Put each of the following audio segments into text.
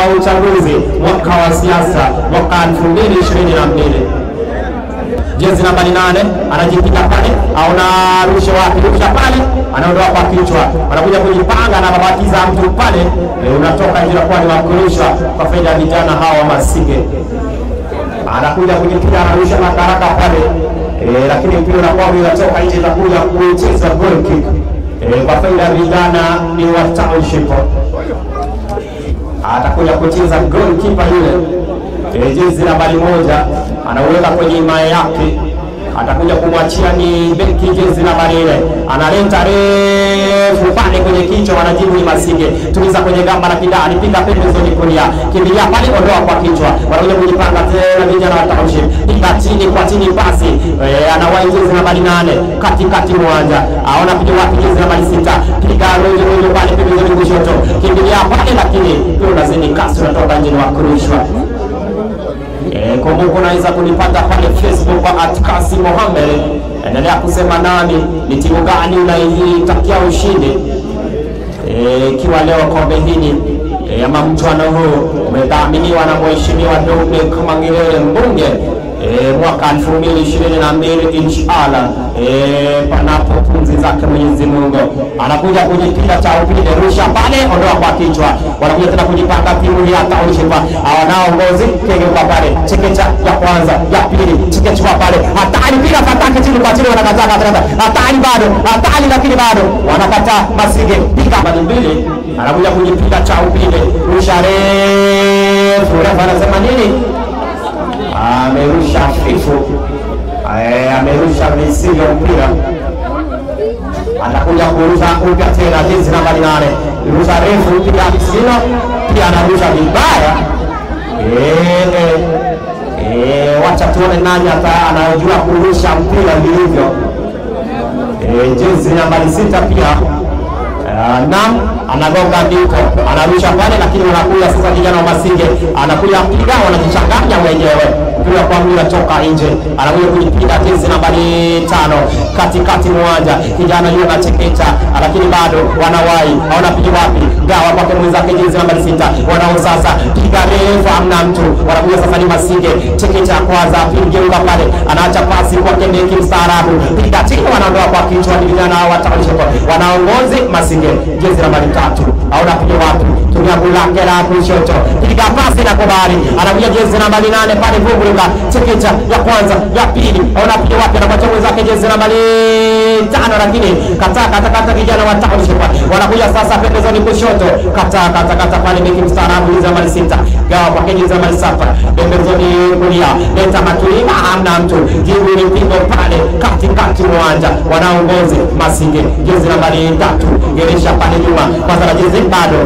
wa uchaguzi, mwaka wa siasa, mwaka 2022. Jezi nambari 8 anajipiga pale, aona rusha wapi, rusha pale, anaondoa kwa kichwa, anakuja kujipanga na babatiza mtu pale, unatoka nje kwa ni wakurusha kwa faida ya vijana hawa Masige. Anakuja kujipiga, anarusha na haraka pale, lakini mpira unakuwa unatoka nje, itakuja kucheza goal kick kwa faida ya vijana ni wa Township. Atakuja kucheza goalkeeper yule, jezi nambari 1 anaweka kwenye himaya yake, atakuja kumwachia ni beki jezi nambari 4, analeta refu pale kwenye kichwa, wanajibu ni Masige, tuliza kwenye gamba la kidani, piga pembezoni kulia, kimbilia pale, ondoa kwa kichwa, wanakuja kujipanga tena vijana wa Township, piga chini kwa chini pasi, anawahi jezi nambari 8 katikati uwanja, aona piga wapi jezi nambari 6, piga rojo rojo pale pembezoni kushoto, kimbilia pale, lakini unazidi kasi, unatoka nje ni wakurushwa. Kumbuka unaweza kunipata pale Facebook kwa @KasimMohamed. Endelea kusema nami ni timu gani unaitakia ushindi. Ikiwa leo kombe hili ama mchuano huu umedhaminiwa na Mheshimiwa Dominic Mangilele mbunge, mwaka 2022 inshallah, panapo pumzi zake Mwenyezi Mungu. Anakuja kujipiga cha upinde, rusha pale, ondoa kwa kichwa, wanakuja tena kujipanga timu ya Township, wanaongozi kegeuka pale, chekecha ya kwanza ya pili, chekecha pale, hatari, piga fataki chini kwa chini, wanakataa kata, hatari bado, hatari lakini bado wanakataa. Masige piga mbali mbili, anakuja kujipiga cha upinde, rusha refu, refa anasema nini? Amerusha fifu, amerusha visivyo mpira. Atakuja kurusha upya tena jezi nambari 8, rusha refu, piga visivyo, pia anarusha vibaya. Wacha tuone nani anajua kurusha mpira vilivyo. Jezi nambari 6 pia Nam anagonga ndiko, anarusha pale, lakini wanakuja sasa kijana wa Masige anakuja piga, wanajichanganya wenyewe, mpira kwa mpira toka nje, anakuja kujipiga jezi nambari 5 katikati uwanja, kijana yule anachekecha, lakini bado wanawahi, haona piga wapi, gawa kwake mwenzake jezi nambari 6, wanao sasa piga refu, hamna mtu, wanakuja sasa ni Masige, chekecha kwanza, piga pale, anaacha pasi kwa beki mstaarabu, piga chini, wanaondoa kwa kichwa, ni vijana wa Township wanaongozi Masige, jezi nambari 3, haona piga wapi, tumia bulake la kushoto, piga pasi na kubali, anakuja jezi nambari 8 pale Vuguluka, chekecha ya kwanza ya pili, haona piga wapi, anapata mwenzake jezi nambari 5, lakini kata kata kata kijana wa Township, wanakuja sasa pembezoni kushoto, kata kata kata pale beki mstaarabu jezi nambari 6, gawa kwa jezi nambari 7, pembezoni kulia, leta matulima, hamna mtu, jibu ni pigo pale katikati uwanja, wanaongozi Masige jezi nambari 3, geresha pale nyuma kwanza na jezi bado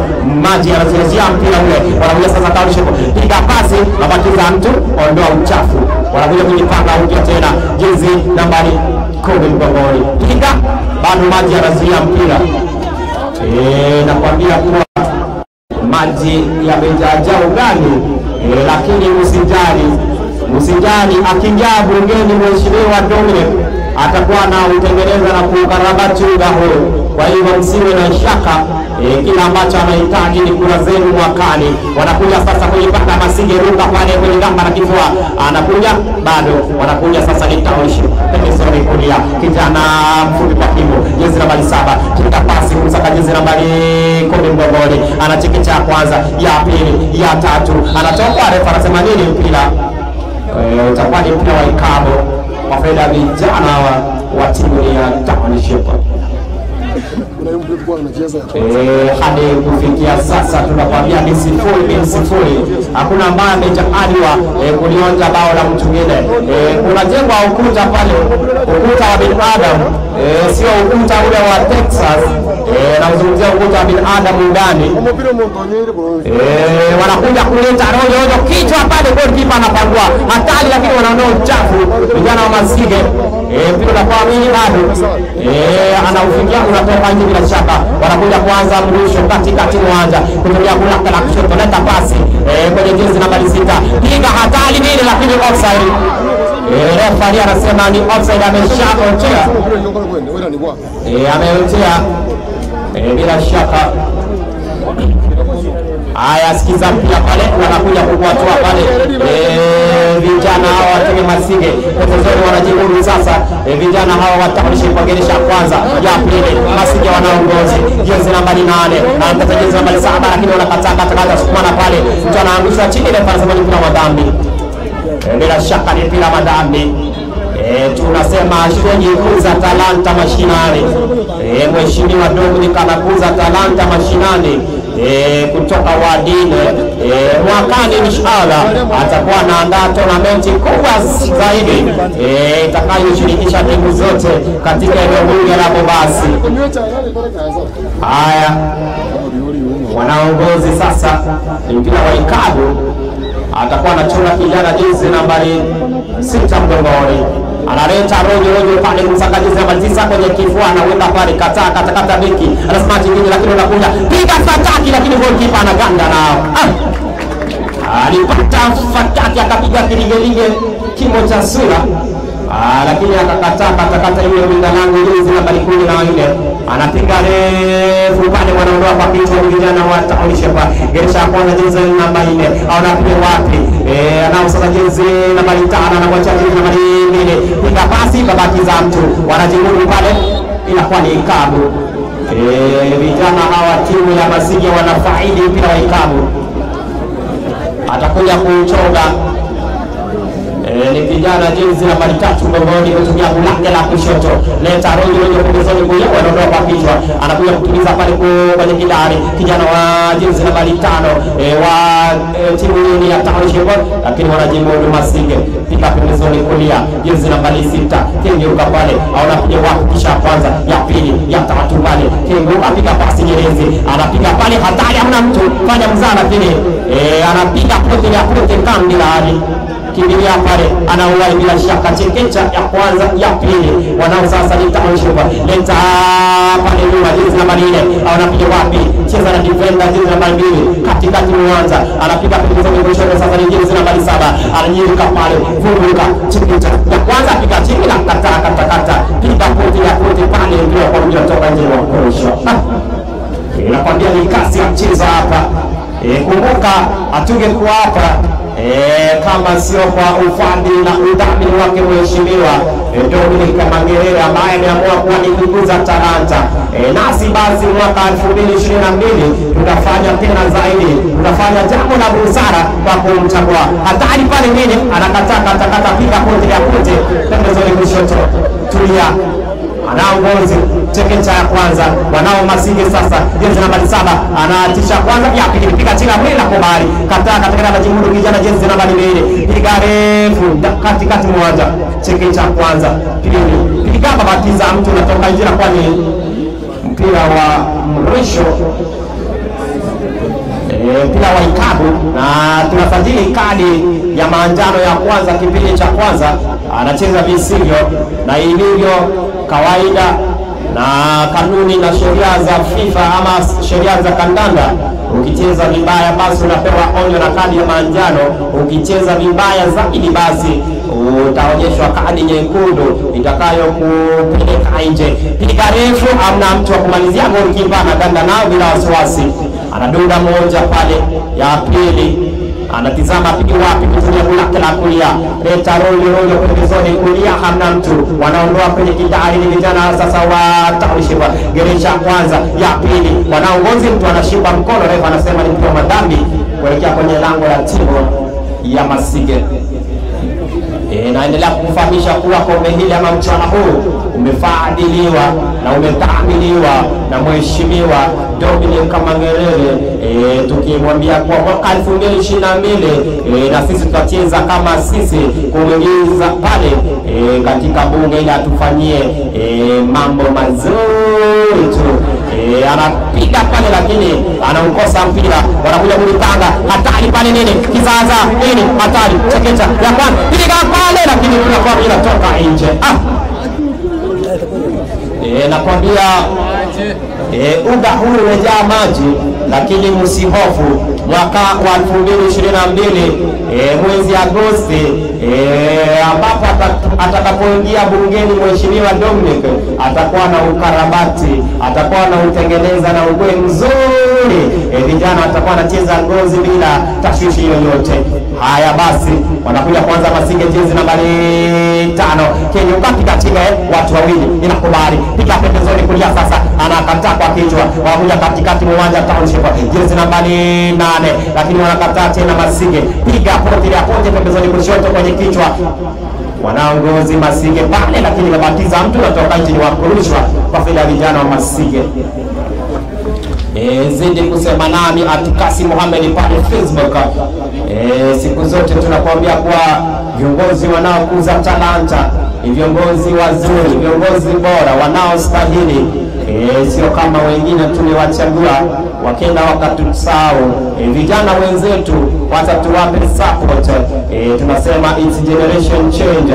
maji yanachezea mpira ule, wanakuja sasa Township, piga pasi, mabakiza mtu, ondoa uchafu, wanakuja kujipanga upya tena, jezi nambari 10 mgongoni, piga bado maji yanazuia mpira. Nakwambia kuwa maji yamejaja ugani, lakini usijali, usijali, akiingia bungeni Mheshimiwa Dominic atakuwa na utengeneza na kuukarabati uga huu. Kwa hivyo msiwe na shaka, kila ambacho anahitaji ni kura zenu mwakani. Wanakuja sasa kujipanga Masige, ruka pale kwenye gamba la kifua, anakuja bado, wanakuja sasa ni Township, pembezoni kulia, kijana mfupi kwa kimo, jezi nambari 7, piga pasi kumsaka jezi nambari 10 mgongoni, anachekecha kwanza, ya pili, ya tatu, anatoka, refa anasema nini? Mpira utakuwa ni mpira wa ikabo kwa faida vijana wa timu ya Township. Hadi kufikia sasa tunakwambia ni 0-0, hakuna ambaye amejaaliwa kulionja bao la mtu mwingine. Unajengwa ukuta pale, ukuta wa binadamu, sio ukuta ule wa Texas. Nauzungumzia ukuta wa binadamu ndani. Wanakuja kuleta rojo rojo kichwa pale, goalkeeper anapangua hatari, lakini wanaondoa uchafu vijana wa Masige. Mpira unakuwa mwingi bado, anaufikia unatoka nje bila shaka. Wanakuja kuanza mrusho katikati uwanja kutumia kulaka la kushoto, leta pasi kwenye jezi nambari 6, piga hatari nini, lakini offside. Refa anasema ni offside, ameshaotea. Ameotea bila shaka, Haya, sikiza mpira pale, wanakuja kukuatoa pale vijana hawa wa timu Masige pembezoni wanajimudu sasa. Vijana hawa wa Township wageresha kwanza ya pili, Masige wanaongozi jezi nambari 8 anapata jezi nambari 7, lakini wanakataa katakata sukumana pale, mtu anaangushwa chini, refa anasema ni mpira wa dhambi. Bila shaka ni mpira wa dhambi. Tunasema shule kuza talanta mashinani. Mheshimiwa Dominic anakuza talanta mashinani kutoka Wadine. Mwakani inshallah atakuwa anaandaa tournament kubwa zaidi itakayoshirikisha timu zote katika eneo bunge la Bobasi. Haya, wanaongozi sasa ni mpira wa ikabu, atakuwa anachora kijana jezi nambari 6 mgongoni, analeta rojo rojo pale kumsaka jezi nambari 9 kwenye kifua, anaweka pale, kataa katakata beki, anasema chini, lakini anakuja piga fataki, lakini goalkeeper anaganda nao. Alipata fataki akapiga kiligelige kimo cha sura, lakini akakataa katakata ile winga langu jezi nambari 14 anapiga refu pale, wanaondoa kwa kichwa vijana wa Township. Geresha kwanza jezi nambari 4 anapiga wapi? Anao sasa jezi nambari 5 anamwacha jezi nambari 2, piga pasi babaki za mtu, wanajimudu pale, inakuwa ni ikabu. Vijana hawa timu ya Masige wanafaidi mpira wa ikabu, atakuja kuchonga ni kijana jezi nambari 3 mgongoni kutumia lake la kushoto, leta rojo rojo pembezoni kule, wanaondoa kwa kichwa, anakuja kutuliza pale kwenye kidari, kijana wa jezi nambari 5 wa timu hii ya Township, lakini wanajimudu Masige, pika pembezoni kulia, jezi nambari 6 kengeuka pale, anapiga wapi, kisha kwanza ya pili ya tatu pale, kengeuka piga pasi nyerezi, anapiga pale, hatari, hamna mtu fanya mzaa, lakini anapiga pote ya pote kambi la hali kimbilia pale, anauwai bila shaka, chekecha ya kwanza ya pili, wanao sasa ni Township, leta pale nyuma jezi nambari 4 anapiga wapi, cheza na defender jezi nambari 2 katikati mwanza, anapiga pembezoni kushoto, sasa ni jezi nambari 7 ananyuka pale, vuruka chekecha ya kwanza, piga chini na kata kata kata, piga pote ya pote pale, ndio kwa mpira kutoka nje wa kurusha. Inakwambia ni kasi ya mchezo hapa. Kumbuka hatungekuwa hapa kama sio kwa ufadhili na udhamini wake mheshimiwa Dominic Mangerere ambaye ameamua kuwa ni kukuza talanta. Nasi basi mwaka 2022 tutafanya tena zaidi, tutafanya jambo la busara kwa kumchagua. Hatari pale nini, anakataa katakata, piga pote ya pote pembezoni kushoto, tulia anaongozi chekecha ya kwanza, wanao Masige sasa jezi nambari 7 anaatisha kwanza ya pili, piga chini mwili na kubali kataa katika majimudu kijana jezi nambari 2, piga refu katikati mwanza, chekecha kwanza pili, piga babatiza mtu natoka nje, na kwani mpira wa mrisho, mpira wa ikabu, na tunafadhili kadi ya manjano ya kwanza kipindi cha kwanza, anacheza visivyo na ilivyo kawaida na kanuni na sheria za FIFA ama sheria za kandanda. Ukicheza vibaya basi unapewa onyo na kadi ya manjano, ukicheza vibaya zaidi basi utaonyeshwa kadi nyekundu itakayokupeleka nje. Piga refu, amna mtu wa kumalizia, goalkeeper anaganda nao bila wasiwasi, anadunda moja pale ya pili, anatizama pigi wapi kutumia lake la kulia, leta rojo rojo pembezoni kulia, hamna mtu, wanaondoa kwenye kidari ni vijana sasa wa Township. Geresha kwanza ya pili, wanaongozi mtu anashika mkono, refa anasema ni mpira wa madhambi kuelekea kwenye lango la timu ya Masige. Naendelea kufahamisha kuwa kombe hili ama mchana huu umefadhiliwa na umethaminiwa na mheshimiwa Dominic Mangerere, tukimwambia kuwa mwaka 2022 na sisi tutacheza kama sisi kuingiza pale katika bunge ili atufanyie mambo mazuri tu. Anapiga pale lakini anaukosa mpira, wanakuja kulipanga, hatari pale nini, kizaza nini, hatari, chekecha ya kwanza, piga pale lakini kuna kwa inatoka nje. Nakwambia uga huu umejaa maji, lakini msihofu. Mwaka wa 2022 mwezi Agosti ambapo atakapoingia bungeni mheshimiwa Dominic atakuwa na ukarabati, atakuwa na utengeneza na ugwe mzuri sifuri. Vijana watakuwa wanacheza ngozi bila tashwishi yoyote. Haya basi, wanakuja kwanza Masinge, jezi nambari 5 Kenya katika watu wawili, inakubali piga pembezoni kulia, sasa anakataa kwa kichwa. Wanakuja katikati uwanja Township, jezi nambari 8, lakini wanakataa tena Masinge, piga pote ya pote pembezoni kushoto kwenye kichwa. Wanaongozi Masinge pale, lakini babatiza mtu natoka nje, ni wakurushwa kwa faida vijana wa Masinge. Zidi kusema nami @Kasim Mohamed pale Facebook. Siku zote tunakuambia kuwa viongozi wanaokuza talanta ni viongozi wazuri, viongozi bora wanaostahili. Sio kama wengine tuliwachagua wakenda wakatusahau. Vijana wenzetu watatuwape support. Tunasema it's generation change.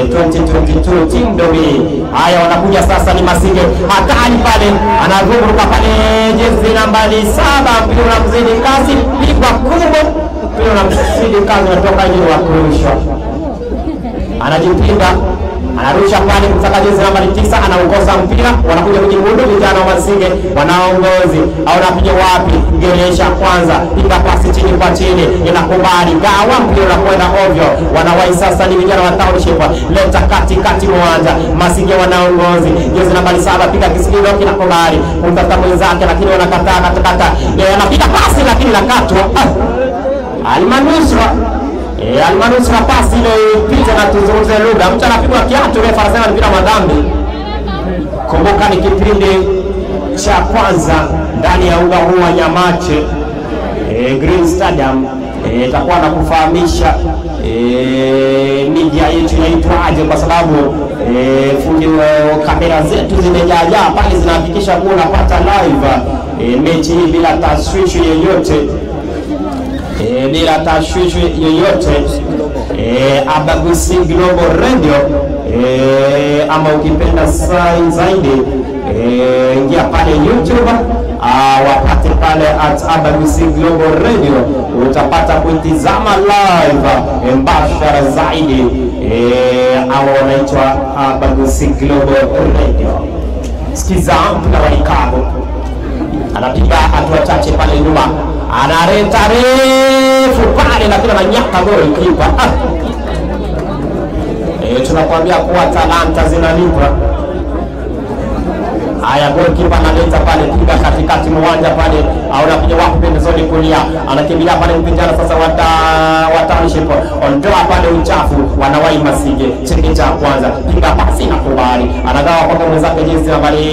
2022 team Domi. Haya, wanakuja sasa ni Masinge, hatari pale, anazunguka pale jezi nambari 7, mpira unamzidi kasi, pigwa kubwa, mpira unamzidi kasi, unatoka nje wa kurushwa. Anajipinda, anarusha pale mtaka jezi nambari 9, anaukosa mpira. Wanakuja kujimudu vijana wa Masinge, wanaongozi au napiga wapi? Geresha kwanza, piga pasi chini kwa chini, inakubali gawa, mpira unakwenda ovyo. Wanawahi sasa ni vijana wa Township, leta katikati uwanja, Masinge wanaongozi, jezi nambari 7, piga kisigino kinakubali kumtafuta mwenzake, lakini wanakataa katakata. Anapiga pasi lakini nakatwa. Almanusra almanusra pasi ile ipita na tuzungumze lugha. Mtu anapigwa kiatu, refa anasema ni bila madhambi. Kumbuka ni kipindi cha kwanza ndani ya uga huu wa Nyamache Green Stadium. Itakuwa na kufahamisha media yetu inaitwaje, kwa sababu fundi kamera zetu zimejaa pale, zinahakikisha kuwa unapata live mechi hii bila tashwishi yoyote. Bila tashwishi yoyote. Abagusi Global Radio, ama ukipenda zaidi ingia pale YouTube, wapate pale @Abagusi Global Radio, utapata kuitizama live mbashara zaidi. Au wanaitwa Abagusi Global Radio. Sikiza mpira wa ikabu, anapiga hatua chache pale nyuma, analeta refu pale, lakini ananyaka goli kipa. Tunakwambia kuwa talanta zinalipa. Haya, goalkeeper analeta pale, piga katikati uwanja pale, au anapiga wapi pembezoni kulia, anakimbilia pale mpinzani sasa wa Township, ondoa pale uchafu, wanawahi Masinge, cheki cha kwanza, piga pasi na kubali, anagawa kwa mwenzake jezi nambari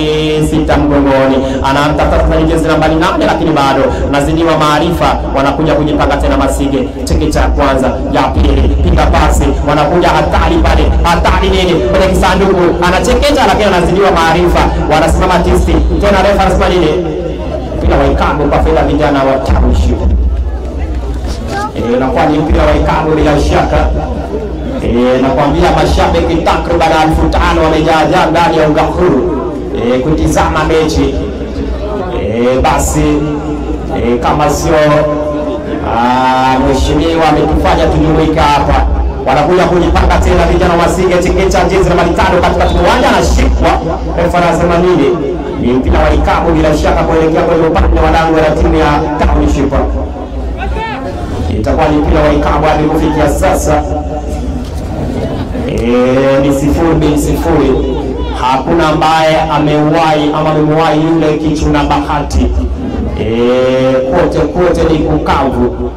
6 mgongoni, anamtafuta sasa jezi nambari 8, lakini bado nazidiwa maarifa, wanakuja kujipanga tena Masinge, cheki cha kwanza, ya pili, piga pasi, wanakuja hatari pale, hatari nini kwenye kisanduku, anachekecha lakini anazidiwa maarifa, wanasimama tisti tena, refa anasema nini? Mpira wa ikabu kwa faida vijana wa Township. Inakuwa ni mpira wa ikabu bila shaka. Nakwambia mashabiki takriban 5000 wamejaa ndani ya uga huu kutizama mechi. Basi kama sio mheshimiwa ametufanya tujumuika hapa. Wanakuja kujipanga tena vijana wa Masinge, chekecha jezi nambari 5 katika uwanja, anashikwa, refa anasema nini? Ni mpira wa ikabu bila shaka kuelekea kwenye upande wa lango la timu ya Township. Itakuwa ni mpira wa ikabu hadi kufikia sasa. Ni 0-0. Hakuna ambaye amewahi ama amemuwahi yule kichuna bahati. Kote kote ni kukavu.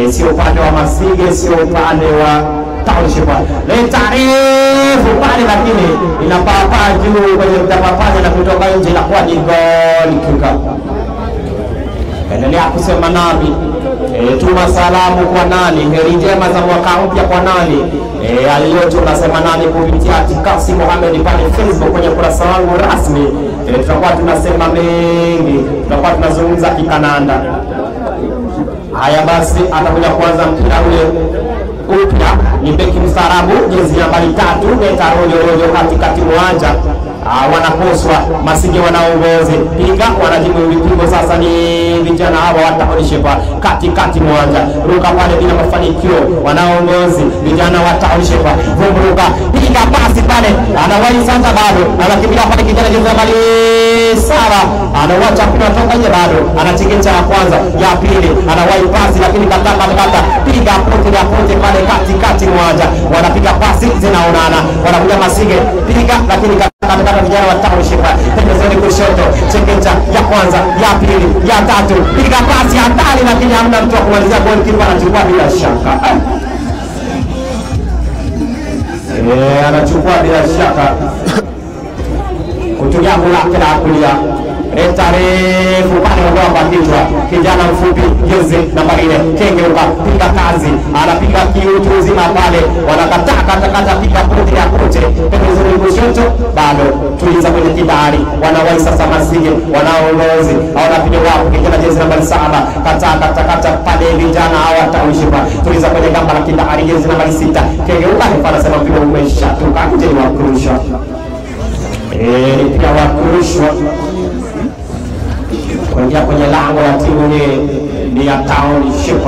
Sio upande wa Masinge, sio upande wa Township. Leta refu pale, lakini inapaa juu kwenye mtapapanya na kutoka nje, inakuwa ni goal kick. Endelea kusema nami. Tuma salamu kwa nani? Heri njema za mwaka mpya kwa nani? Aliyote unasema nani kupitia Kasim Mohamed pale Facebook kwenye kurasa wangu rasmi. Tutakuwa tunasema mengi, tutakuwa tunazungumza kikananda. Haya basi, atakuja kuanza mpira ule upya, ni beki mstaarabu jezi nambari 3, leta rojo rojo katikati uwanja. Wanakoswa Masige wanaongozi piga, wanajibu vipigo sasa. Ni vijana hawa wa Township katikati mwanja ruka pale bila mafanikio, wanaongozi vijana wa Township vumruka, piga pasi pale, anawahi sasa, bado anakimbilia pale kijana jezi nambari 7 anawacha mpira toka nje, bado anachekecha ya kwanza ya pili, anawahi pasi lakini kata piga pote ya pote pale katikati mwanja, wanapiga pasi zinaonana, wanakuja Masige piga lakini kata vijana wa Township pembezoni kushoto, chekecha ya kwanza ya pili ya tatu, piga pasi hatari lakini hamna mtu wa kumalizia. Goalkeeper anachukua bila shaka, anachukua bila shaka kutumia lake la kulia, leta refu pale, ondoa kwa kichwa kijana mfupi jezi nambari 4 kengeuka, piga kazi, anapiga kiutu uzima pale, wanakataa kata piga pote ya kote pembezoni kushoto, bado tuliza kwenye kidari, wanawahi sasa Masige wanaongozi wanapiga wapo kijana jezi nambari 7 kata pale, vijana hawa Township tuliza kwenye gamba la kidari, jezi nambari 6 kengeuka, anasema mpira umeshatoka nje, ni wa kurusha, mpira wa kurushwa kuingia kwenye lango la timu ni ya Township.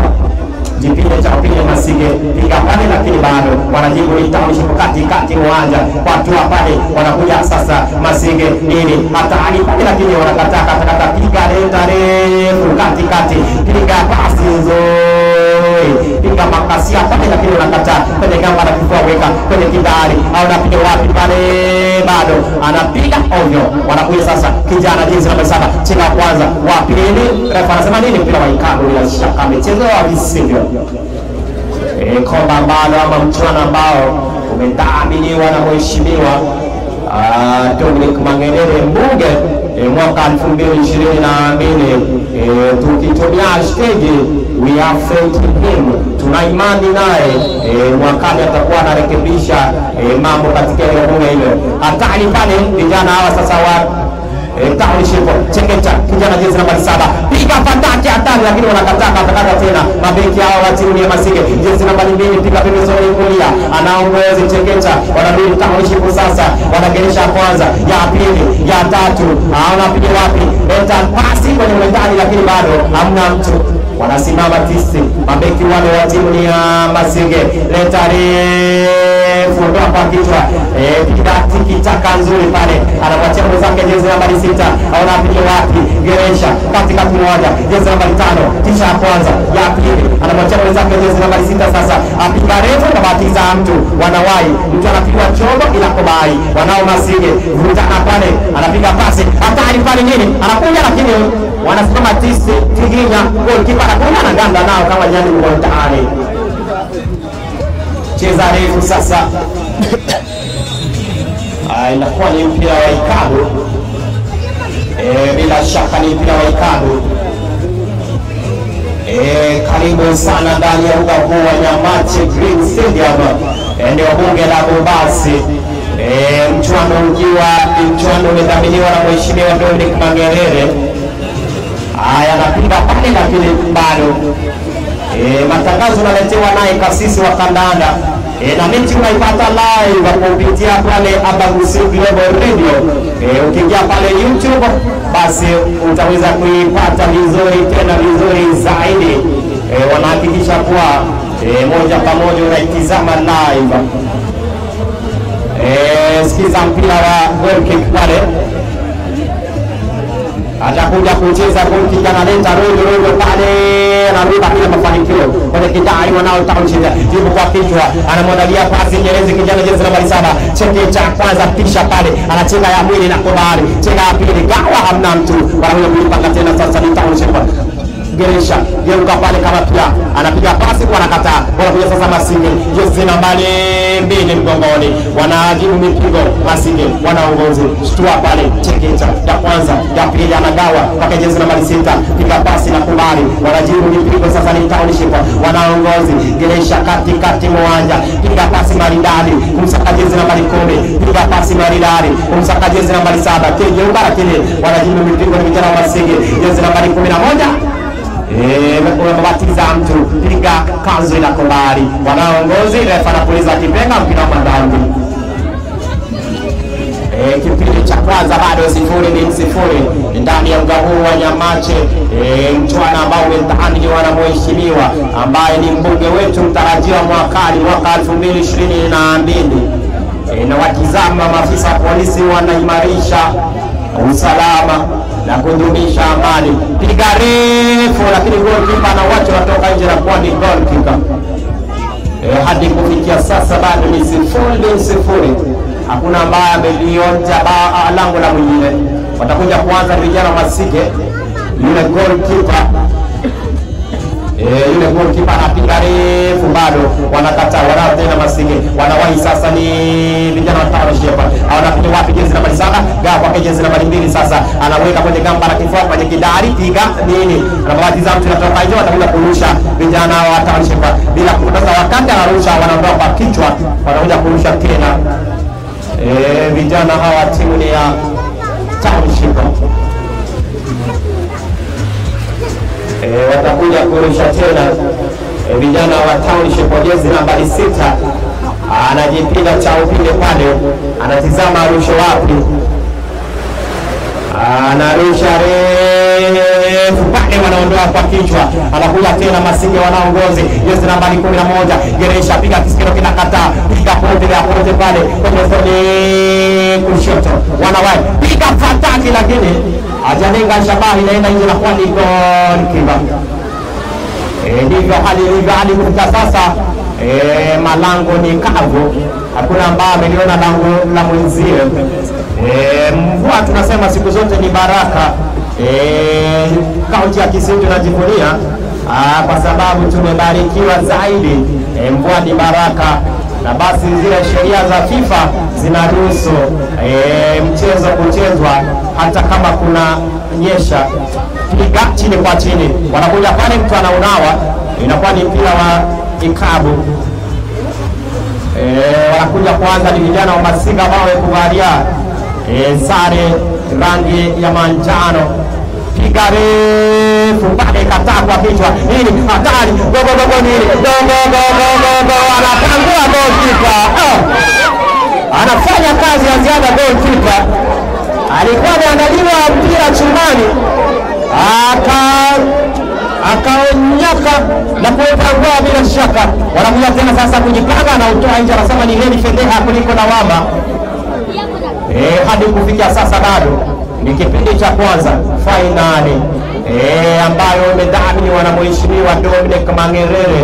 Jipinde cha pili Masige piga pale lakini bado wanajibu ni Township katikati uwanja watua pale, wanakuja sasa Masige nini hatari pale lakini wanakataa kata piga leta refu katikati, piga pasi nzuri, piga makasia pale lakini wanakataa kwenye gamba la kifua, weka kwenye kidari au napiga wapi pale, bado anapiga ovyo. Wanakuja sasa kijana jezi namba 7 chenga kwanza wa pili, refa anasema nini? Mpira wa ikabu bila shaka amechezewa visivyo. Komba ambalo ama mchuano ambao umedhaminiwa na mheshimiwa Dominic Mangerere mbunge mwaka 2022, tukitumia hashtag we are faith in him, tuna imani naye. Mwakani atakuwa anarekebisha mambo katika eneo bunge hilo. Hatari pale vijana hawa sasa wa Township chekecha kijana jezi nambari 7 piga fataki hatari lakini wanakataa kata tena mabeki hao wa timu ya Masige jezi nambari 2 piga pembezoni kulia, anaongoza chekecha, wanarudi Township sasa, wanageresha kwanza ya pili ya tatu, anapiga wapi, leta pasi kwenye mwendani lakini bado hamna mtu, wanasimama tisi mabeki wale wa timu ya Masige, leta refu ndoa kwa kichwa, piga tiki taka nzuri pale, anapatia mwenzake jezi nambari 6, anapiga wapi, geresha katikati moja, jezi nambari 5 tisha ya kwanza ya pili, anapatia mwenzake jezi nambari 6 sasa, apiga refu na batiza mtu, wanawai mtu anapigwa chombo ila kobai, wanao Masige vutana pale, anapiga pasi hatari pale nini, anakuja lakini wanasimama tisi tiginya, goalkeeper anakuja anaganda nao kama jani mtaani. Cheza refu sasa, inakuwa ni mpira wa ikabu. Bila shaka ni mpira wa ikabu. Karibu sana ndani ya uga huu wa Nyamache Green Stadium, eneo bunge la Bobasi. Mchuano ukiwa mchuano umedhaminiwa na mheshimiwa Dominic Mangerere. Haya, anapiga pale lakini bado matangazo naletewa naye kasisi wa kandanda. Na mechi unaipata live kupitia pale Abagusi Global Radio. Ukiingia pale YouTube basi utaweza kuipata vizuri tena vizuri zaidi. Wanahakikisha kuwa moja kwa moja unaitizama live. Sikiza mpira wa goal kick pale, atakuja kucheza goal kick, analeta rojo pale, anaruka bila mafanikio kwenye kidari, wanao Township jibu kwa kichwa, anamwandalia pasi Nyerezi kijana jezi nambari 7, cheke cha kwanza pisha pale, anacheka ya mwili na kobari, cheka ya pili gawa, hamna mtu, wanakuja kuipanga tena sasa ni Township. Geresha geuka pale kama pia anapiga pasi kwa anakataa, wanakuja sasa Masige jezi nambari 2 mgongoni, wanajibu mipigo Masige wanaongozi, shtua pale chekecha ya kwanza ya pili anagawa mpaka jezi nambari 6 piga pasi na kubali, wanajibu mipigo sasa ni Township wanaongozi, Geresha katikati mwanja piga pasi maridadi kumsaka jezi nambari 10 piga pasi maridadi kumsaka jezi nambari 7 kigeuka, lakini wanajibu mipigo ni vijana wa Masige jezi nambari 11 unabatiza mtu piga kanzu ina kombari, wanaongozi refa anapuliza kipenga, mpira wa madhambi. Kipindi cha kwanza bado 0-0 ndani ya uga huu wa Nyamache. Mchuano ambao umedhaminiwa na mheshimiwa ambaye ni mbunge wetu mtarajiwa mwakani mwaka 2022. Na watizama maafisa wa polisi wanaimarisha usalama na kudumisha amani. Piga refu, lakini goalkeeper na watu watoka nje na kuwa ni goalkeeper. Hadi kufikia sasa bado ni 0-0. Hakuna ambaye amelionja lango la mwingine. Watakuja kuanza vijana Masige. Yule goalkeeper yule goalkeeper anapiga refu, bado wanakataa, wanao tena Masige. Wanawahi sasa ni vijana wa Township. Wanapiga wapi? Jezi nambari 7, gawa kwa jezi nambari 2 sasa. Anaweka kwenye gamba la kifua kwenye kidari, piga nini? Anabatiza mtu anatoka nje, watakuja kurusha vijana wa Township. Bila kupoteza wakati anarusha, wanaondoa kwa kichwa, wanakuja kurusha tena. Vijana hawa timu ni ya Township. Watakuja kurusha tena vijana wa Township jezi nambari 6. Anajipiga cha upinde pale, anatizama arushe wapi. Anarusha refu pale, wanaondoa kwa kichwa. Anakuja tena Masige wanaongozi jezi nambari 11. Geresha piga kisikio kinakataa, piga pote ya pote pale kwenye zoni kushoto. Wanawahi piga fataki, lakini hajalenga shabaha, inaenda nje na kuwa ni goal kick. Ndivyo hali ilivyo hadi kufika sasa. Malango ni kavu, hakuna ambaye ameliona lango la mwenzie. Mvua tunasema siku zote ni baraka. Kaunti ya Kisii tunajivunia kwa sababu tumebarikiwa zaidi. Mvua ni baraka, na basi zile sheria za FIFA zinaruhusu mchezo kuchezwa hata kama kuna nyesha. Piga chini kwa chini, wanakuja pale, mtu anaunawa, inakuwa ni mpira wa ikabu. Wanakuja kwanza ni vijana wa Masinga ambao wamekuvalia sare rangi ya manjano. Piga refu pale, kataa kwa kichwa, nini hatari, go go go nini, go go go go go, anapangua goalkeeper. Anafanya kazi ya ziada goalkeeper. Alikuwa ameandaliwa mpira chumani, akaonyaka na kuipangua bila shaka. Wanakuja tena sasa kujipanga na utoa nje, anasema ni heri fedheha kuliko lawama. Hadi kufikia sasa bado ni kipindi cha kwanza finali ambayo imedhaminiwa na mheshimiwa Dominic Mangerere,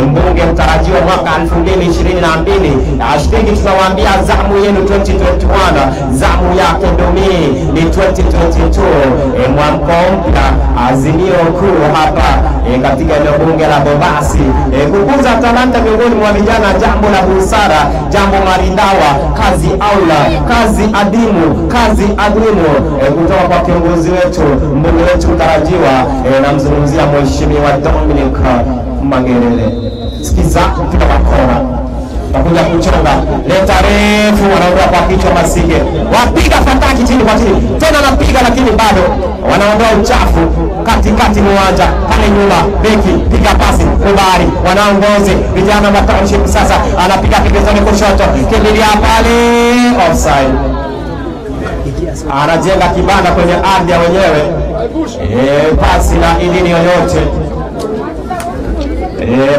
mbunge mtarajiwa mwaka 2022. Hashtag tunawaambia zamu yenu 2021, zamu yake Domi ni 2022. Mwamko mpya, azimio kuu hapa katika eneo bunge la Bobasi, kukuza talanta miongoni mwa vijana, jambo la busara, jambo maridhawa, kazi aula, kazi adimu, kazi adimu kutoka kwa kiongozi wetu, mbunge wetu mtarajiwa. Namzungumzia mheshimiwa Dominic Mangerere. Sikiza mpira wa kona, nakuja kuchonga, leta refu, wanaondoa kwa kichwa Masige, wapiga fataki chini kwa chini tena, napiga lakini bado wanaondoa uchafu katikati uwanja pale nyuma. Beki piga pasi kubali, wanaongozi vijana wa Township sasa, anapiga pembezoni kushoto, kimbilia pale, offside. Anajenga kibanda kwenye ardhi ya wenyewe, pasi na idhini yoyote,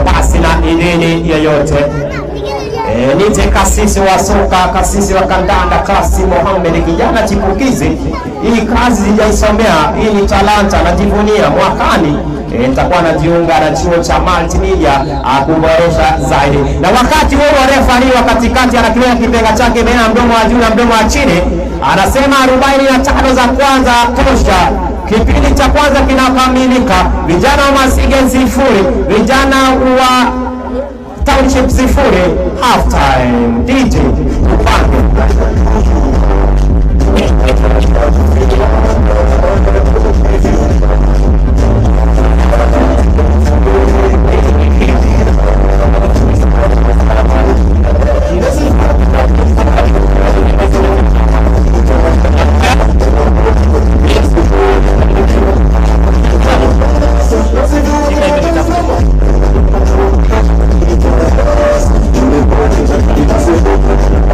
pasi na idhini yoyote. Nite kasisi wa soka, kasisi wa kandanda, Kasi Mohamed, kijana chipukizi. Hii kazi sijaisomea, hii ni talanta, najivunia. Mwakani nitakuwa najiunga na chuo cha multimedia kuboresha zaidi. Na wakati huo refa wa katikati anakiweka kipenga chake baina ya mdomo wa juu na mdomo wa chini, anasema 45 za kwanza tosha. Kipindi cha kwanza kinakamilika, vijana wa Masige 0, vijana wa Township 0. Half time. DJ tupange. Thank you.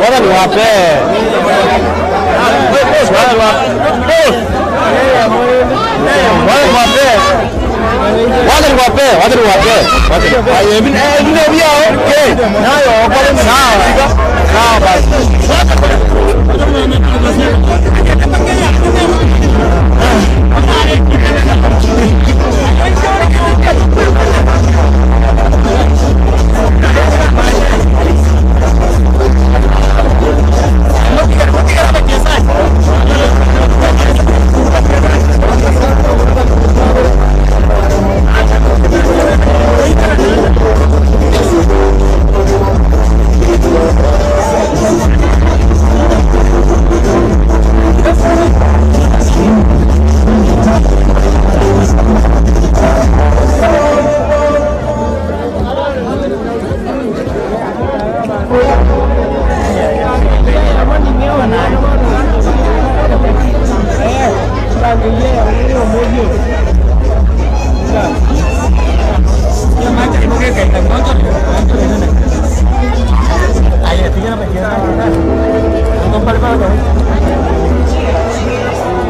Wacha niwape.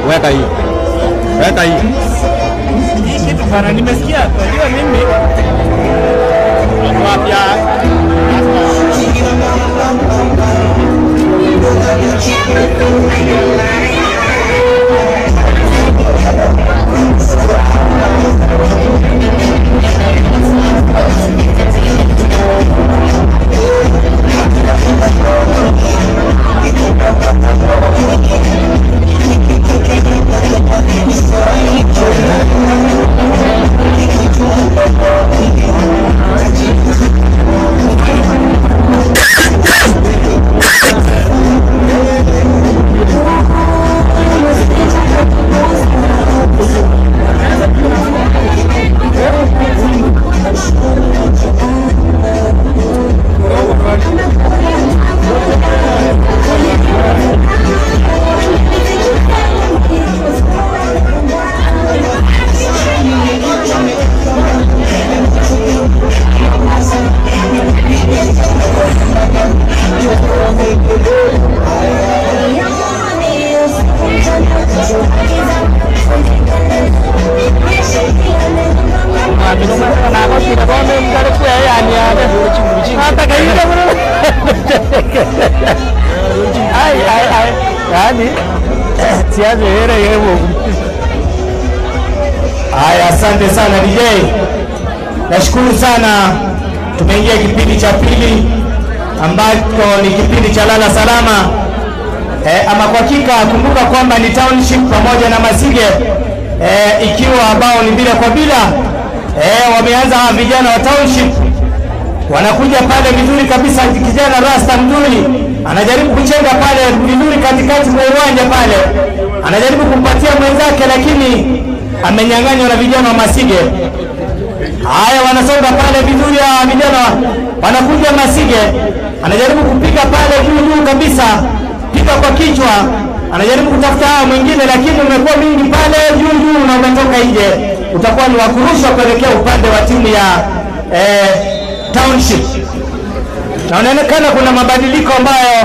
Weka hii. Weka hii. Hii kitu bana nimesikia. Unajua mimi wapya. Haya, asante sana DJ. Nashukuru sana. Tumeingia kipindi cha pili ambacho ni kipindi cha lala salama. Ama kwa hakika kumbuka kwamba ni Township pamoja na Masige, ikiwa bao ni 2-2. Wameanza vijana wa Township wanakuja pale vizuri kabisa. Kijana Rasta Mduli anajaribu kuchenga pale vizuri katikati mwa uwanja pale, anajaribu kumpatia mwenzake lakini amenyang'anywa na vijana wa Masige. Haya, wanasonga pale vizuri vijana wanakuja Masige, anajaribu kupiga pale juu juu kabisa, piga kwa kichwa, anajaribu kutafuta mwingine lakini umekuwa mingi pale juu juu na umetoka nje. Utakuwa ni wakurushwa kuelekea upande wa timu ya Township. Na inaonekana kuna mabadiliko ambayo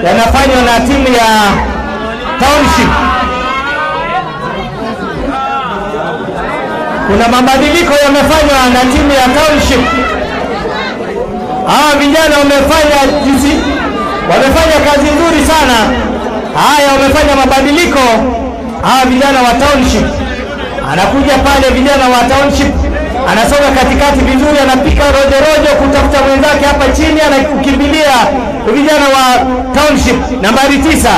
yanafanywa na timu ya Township. Kuna mabadiliko yamefanywa na timu ya Township. Hawa vijana wamefanya kazi nzuri sana. Haya, wamefanya mabadiliko hawa vijana wa Township. Anakuja pale vijana wa Township, anasonga katikati vizuri, anapika rojo rojo kutafuta mwenzake hapa chini, anakimbilia vijana wa Township. Nambari 9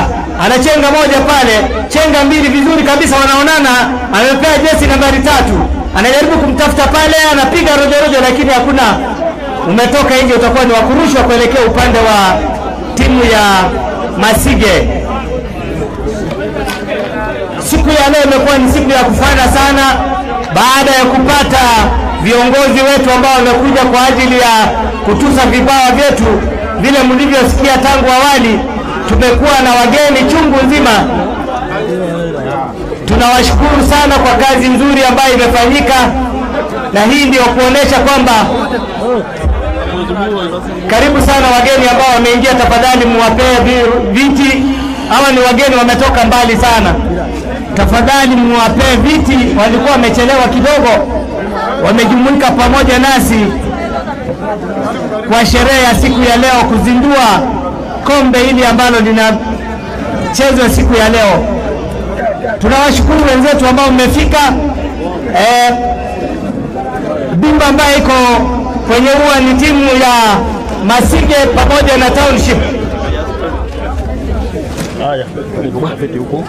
anachenga moja pale, chenga mbili vizuri kabisa, wanaonana, amepea jesi nambari 3. Anajaribu kumtafuta pale, anapiga rojo rojo lakini hakuna, umetoka nje. Utakuwa ni wakurushwa kuelekea upande wa timu ya Masige. Siku ya leo imekuwa ni siku ya kufana sana baada ya kupata viongozi wetu ambao wamekuja kwa ajili ya kutusa vibawa vyetu. Vile mlivyosikia tangu awali, tumekuwa na wageni chungu nzima. Tunawashukuru sana kwa kazi nzuri ambayo imefanyika, na hii ndio kuonesha kwamba karibu sana wageni ambao wameingia tafadhali muwapee viti. Hawa ni wageni wametoka mbali sana, tafadhali muwapee viti. Walikuwa wamechelewa kidogo, wamejumuika pamoja nasi kwa sherehe ya siku ya leo kuzindua kombe hili ambalo linachezwa siku ya leo. Tunawashukuru wenzetu ambao mmefika. Bimba ambayo iko kwenye ua ni timu ya Masige pamoja na Township. Haya, niko huko.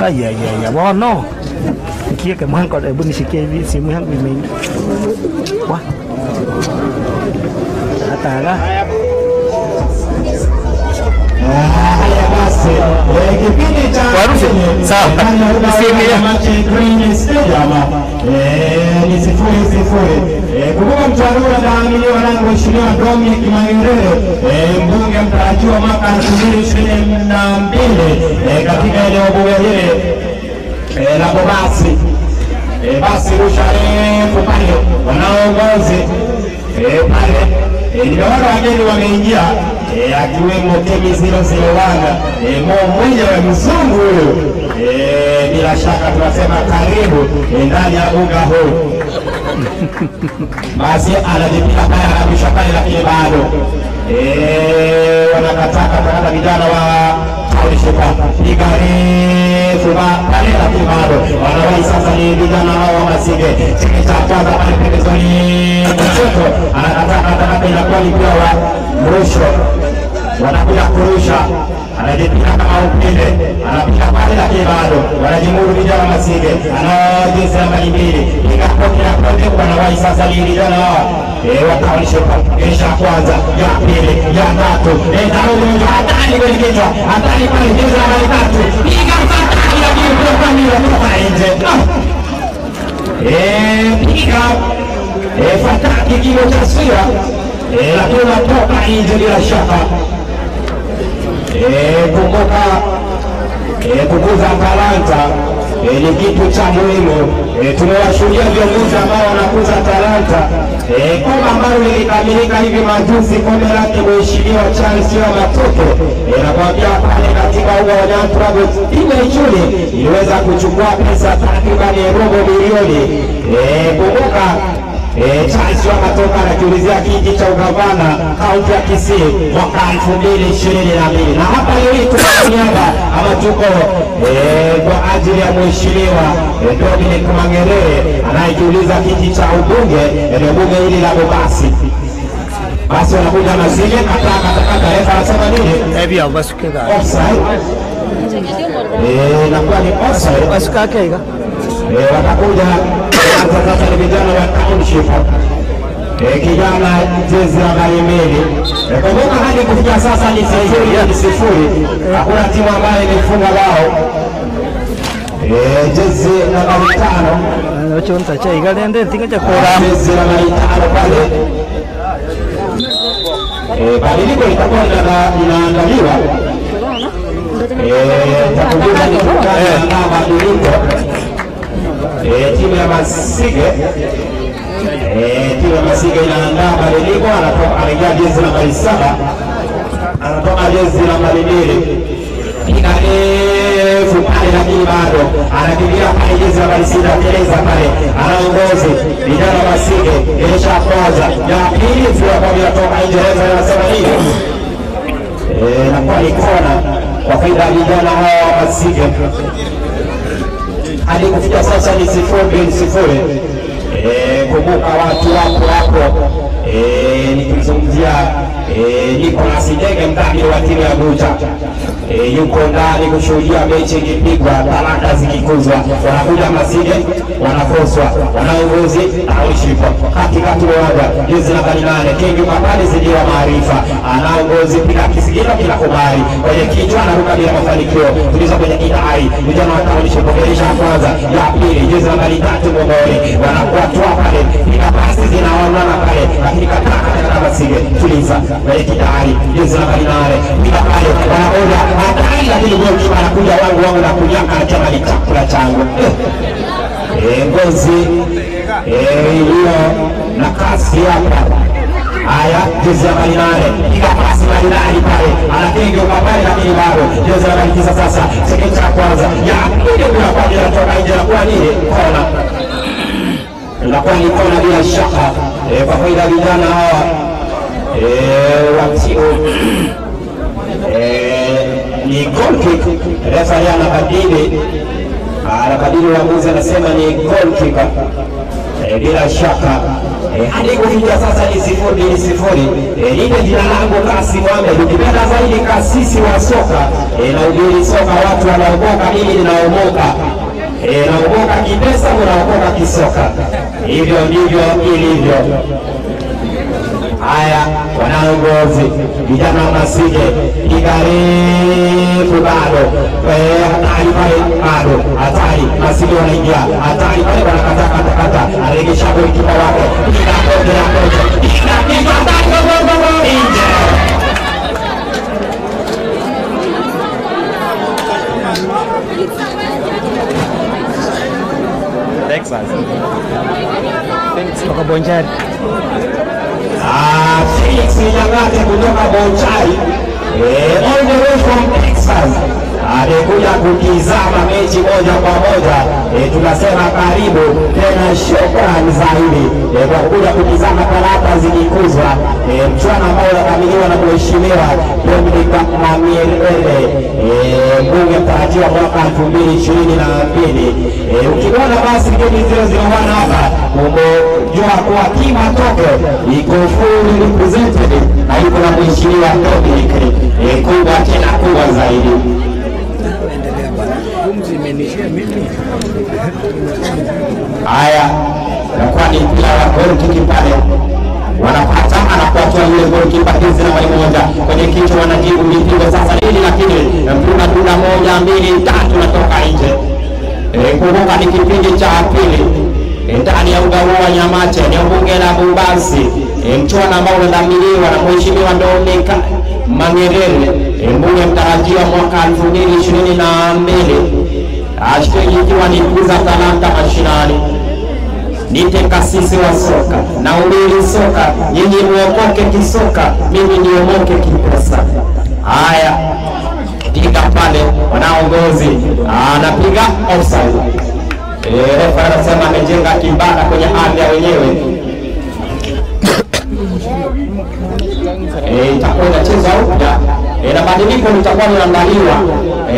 Aya, bono. Nikiweka mwango, hebu nishikie hivi simu yangu imeingia. Wa. Hata Haya basi, kipindi cha sawa. Green Stadium ni 0-0. Kumbuka mtwarura naaminiwa langu Mheshimiwa Dominic Mang'erere, mbunge mtarajiwa mwaka 2022 katika eneo bunge hili la Bobasi. Basi rusha refu pale wanaongozi pale. Nimeona wageni wameingia, akiwemo Kemi 001, mwenyewe mzungu huyu. Bila shaka tunasema karibu ndani ya uga huu. Basi anajipiga pale, anarusha pale, lakini bado wanakataa katakata vijana wa Township. Piga refu pale, lakini bado wanawahi. Sasa ni vijana hao wa Masige. Chini cha kwanza pale pembezoni mtoto anakataa katakata, inakuwa ni mpira wa mrusho. Wanakuja kurusha, anajipiga kama upinde, anapiga pale, lakini bado wanajimudu vijana Masige. Ana jezi nambari 2, piga kote na kote, wanawahi. Sasa ni vijana hao wa Township. Kisha kwanza, ya pili, ya tatu, hatari kwenye kichwa, hatari pale, jezi nambari 3, piga hatari, lakini mpira unatoka nje. Piga fataki kilo cha sira, lakini unatoka nje bila shaka. Kumbuka kukuza talanta ni kitu cha muhimu. Tumewashuhudia viongozi ambao wanakuza talanta. Kombe ambalo lilikamilika hivi majuzi, kombe lake Mheshimiwa Charles Matoke, nakwambia pale katika uga wa Nyantrago, timu ya Ichuli iliweza kuchukua pesa takriban robo milioni. Kumbuka Charles Matoke anakiulizia kiti cha ugavana kaunti ya Kisii mwaka 2022. Na hapa leo hii tuko niaba ama tuko kwa ajili ya Mheshimiwa Dominic Mang'erere anayejiuliza kiti cha ubunge eneo bunge hili la Bobasi. Basi wanakuja Masige, kata refa anasema nini? Offside. Inakuwa ni offside. Watakuja sasa ni vijana wa Township. Kijana jezi nambari 2. Kumbuka hadi kufikia sasa ni 0-0. Hakuna timu ambayo imefunga bao. Jezi nambari 5. Jezi nambari 5 pale. Badiliko litakuwa linaandaliwa. Takuja ni kutokana na mabadiliko. Timu ya Masige, timu ya Masige inaandaa badiliko. Anaingia jezi nambari 7, anatoka jezi nambari 2. Piga refu pale, lakini bado anakimbia pale, jezi nambari 6 teleza pale, anaongozi vijana wa Masige. Kisha kwanza ya pili kwa inatoka nje, refa anasema nini? Inakuwa ni kona kwa faida ya vijana hawa wa Masige. Hadi kufikia sasa ni 0-0. Kumbuka watu wako hapo. Nikimzungumzia Nicholas Ndege, mdhamini wa timu ya Bucha. Yuko ndani kushuhudia mechi ikipigwa, talanta zikikuzwa. Wanakuja Masige, wanakoswa, wanaongozi Township katikati uwanja, jezi nambari 8 King Mapale zidiwa maarifa, anaongozi piga kisigino kila kubali kwenye kichwa, anaruka bila mafanikio, tuliza kwenye kidai vijana wa Township. Pokelisha kwanza, ya pili, jezi nambari 3 Mogori, wanakuwa tu pale, piga pasi zinaonana pale, lakini kataa Masige, tuliza kwenye kidai, jezi nambari 8 piga pale, wanaoja hatari, lakini goalkeeper anakuja wangu na kunyaka, anachama ni chakula changu. Ngozi Iliyo na kasi hapa. Haya, jezi nambari 8 piga pasi maridadi pale, anakengeuka pale lakini bado jezi nambari 9 sasa chekecha kwanza ya pili kwa inatoka nje na kwa nini kona, inakuwa ni kona bila shaka kwa faida vijana hawa wa timu ni goal kick. Refa anabadili uamuzi, anasema ni goal kick bila shaka. Hadi kufikia sasa ni 0-0. Lile jina langu Kassim Ahmed, ukipenda zaidi kasisi wa soka na ubiri soka, watu wanaokoka, mimi ninaomoka. Naokoka kipesa, unaokoka kisoka. Hivyo ndivyo ilivyo. Haya, wanaongozi vijana wa Masige, piga refu bado, hatari pale bado, hatari Masige wanaingia, hatari pale, wanakata kata kata, anaregesha golikipa wake, piga kote na kote, piga piga bado nje. Texas. Kutoka Bonchari. Felix Nyang'ate kutoka Bonchari, all the way from Texas, amekuja kutizama mechi moja kwa moja. Tunasema karibu tena, shukrani zaidi kwa kuja kutizama karata zikikuzwa. Mchuano ambao unakamiliwa na Mheshimiwa Dominic Manyerere, mbunge mtarajiwa mwaka 2022. Ukiona basi game 001 hapa, umejua kuwa kimatoke iko fully represented na iko na Mheshimiwa Dominic, kubwa tena kubwa zaidi. Haya, nakuwa ni mpira wa goal kick pale, wanapata anakuachia yule goalkeeper jezi nambari 1 kwenye kichwa, wanajibu mipigo sasa nini, lakini mpira tuna 1 2 3 natoka nje. Kumbuka ni kipindi cha pili ndani ya uga huu wa Nyamache, eneo bunge la Bubasi, mchuano ambao unadhaminiwa na Mheshimiwa Dominic Manyerere, mbunge mtarajiwa mwaka 2022, hashtag ikiwa ni kuza talanta mashinani. Nite kasisi wa soka na ubiri soka, nyinyi muokoke kisoka, mimi niomoke kipesa. Haya, piga pale wanaongozi, anapiga offside. Refa anasema amejenga kibanda kwenye ardhi ya wenyewe. Itakuwa inachezwa upya na badiliko litakuwa linaandaliwa.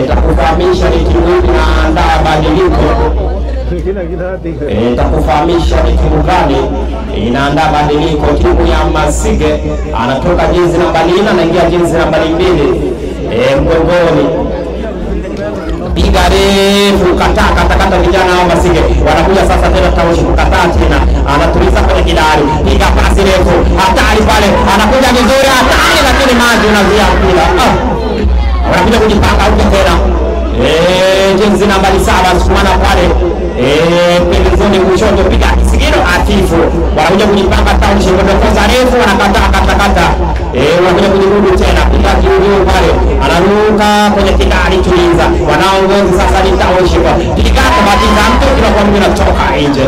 Itakufahamisha ni timu ipi inaandaa badiliko. Itakufahamisha ni timu gani inaandaa badiliko. Timu ya Masige anatoka jezi nambari 4 anaingia jezi nambari 2 mgongoni. Piga refu, kataa kata kata, vijana hao Masige wanakuja sasa tena Taushi kukataa tena, anatuliza kwenye kidari, piga pasi refu, hatari pale, anakuja vizuri, hatari, lakini maji unazuia mpira. Wanakuja kujipanga huko tena. Jezi nambari 7 sukumana pale, pembezoni kushoto, piga kisigino atifu. Wanakuja kujipanga Taushi, kutokoza refu, wanakataa kata kata. Wanakuja kujirudu tena, piga kiurio pale, anaruka kwenye kidari, tuliza. Wanaongozi sasa ni Taushi, piga kabatiza mtu kila kwa mtu anatoka nje.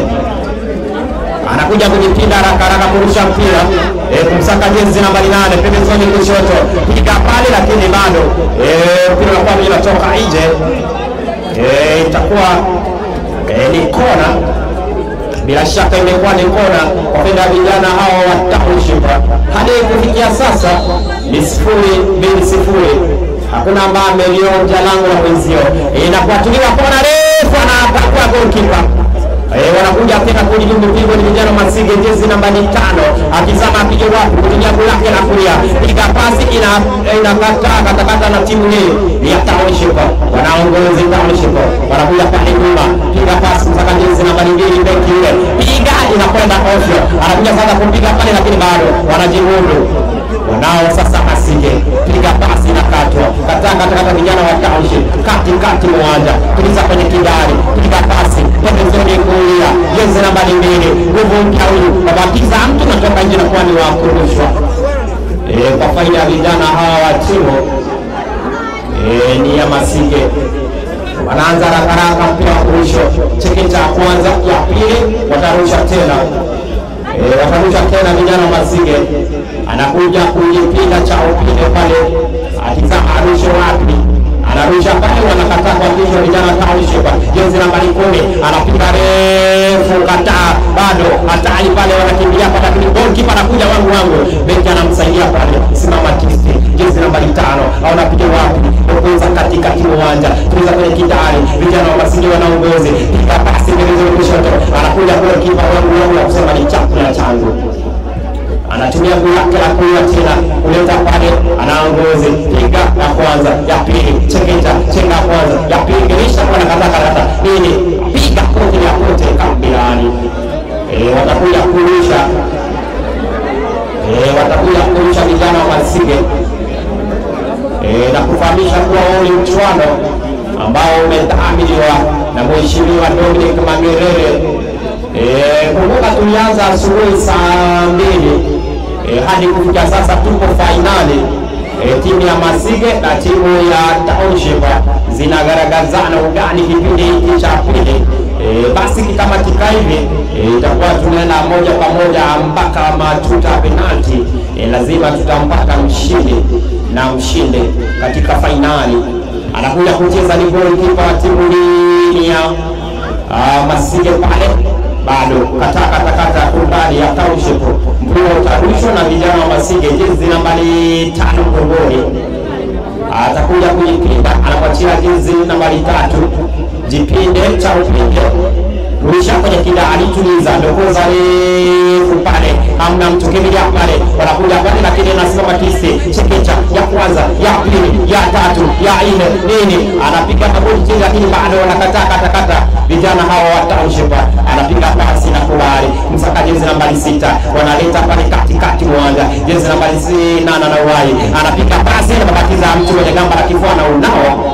Anakuja kujipinda haraka haraka kurusha mpira, kumsaka jezi nambari 8 pembezoni kushoto, piga pale lakini bado mpira unakuwa unatoka nje. Itakuwa ni kona, bila shaka imekuwa ni kona kwa faida vijana hao wa Township. Hadi kufikia sasa ni 0-0, hakuna ambaye amelionja lango la mwenzio. Inafuatiliwa kona refu, anapakua goalkeeper. Wanakuja tena kujibu pigo ni vijana Masige, jezi nambari 5, akizama apige wapi kutumia goli lake la kulia, piga pasi inakata katakata na timu hii ya Township. Wanaongozi Township wanakuja pale nyuma, piga pasi msaka jezi nambari 2 beki yule, piga inakwenda ovyo, anakuja sasa kupiga pale lakini bado wanajimudu. Wanao sasa Masige, piga pasi inakatwa, kataka katakata vijana wa Township kati kati uwanja, tuliza kwenye kidari, piga pasi pembezoni kulia, jezi nambari 2, nguvu mpya huyu, babatiza mtu natoka nje na kuwa ni wa kurushwa. Kwa faida ya vijana hawa wa timu ni ya Masige. Wanaanza haraka mpira wa kurusha. Chekecha ya kwanza, ya pili watarusha tena. Watarusha tena vijana Masige. Anakuja kujipinda cha upinde pale. Akizama arushe wapi? Anarusha pale, wanakataa kwa kichwa vijana Township. Jezi nambari 10 anapiga refu, kataa bado hatari pale, wanakimbilia pale, lakini goalkeeper anakuja wangu wangu, beki anamsaidia pale, simama tisti. Jezi nambari 5 anapiga wapi? Kwanza katika kiwanja, tuliza kwenye kidari, vijana wa Masige wanaongozi, piga pasi mbele kushoto, anakuja goalkeeper wangu wangu kusema ni chakula changu. Anatumia goli lake la kulia tena kuleta pale, anaongozi, piga ya kwanza, ya pili, chekecha, chenga kwanza, ya pili, gerisha kwa nakata kata nini, piga kote ya kote kambilani. Watakuja kurusha. Watakuja kurusha vijana wa Masige. Na kufahamisha kuwa huu ni mchuano ambao umedhaminiwa na Mheshimiwa Dominic Magerere. Kumbuka tulianza asubuhi saa 2 hadi kufikia sasa tuko finali. Timu ya Masige na timu ya Township zinagaragazana ugani kipindi hiki cha pili. Basi kitamatika hivi itakuwa tunaenda moja kwa moja mpaka matuta penalti. Lazima tutampata mshindi na mshindi katika finali. Anakuja kucheza ni goalkeeper wa timu ya Masige pale. Bado kata kumbali ya Township. Mpira utarushwa na vijana wa Masige, jezi nambari 5 mgongoni. Atakuja kujipinda, anapatia jezi nambari 3. Jipinde cha upinde. Rusha kwenye kidari, tuliza, ndokoza refu pale. Hamna mtu, kimbilia pale. Wanakuja pale lakini anasimama tisi. Chekecha ya kwanza, ya pili, ya tatu, ya nne, nini? Anapiga magoli chini lakini bado wanakataa kata. Vijana hawa wa Township. Anapiga pasi na kubali. Msaka jezi nambari 6. Wanaleta pale katikati uwanja. Jezi nambari 8 na uhai. Anapiga pasi na kubakiza mtu mwenye gamba la kifua na unao.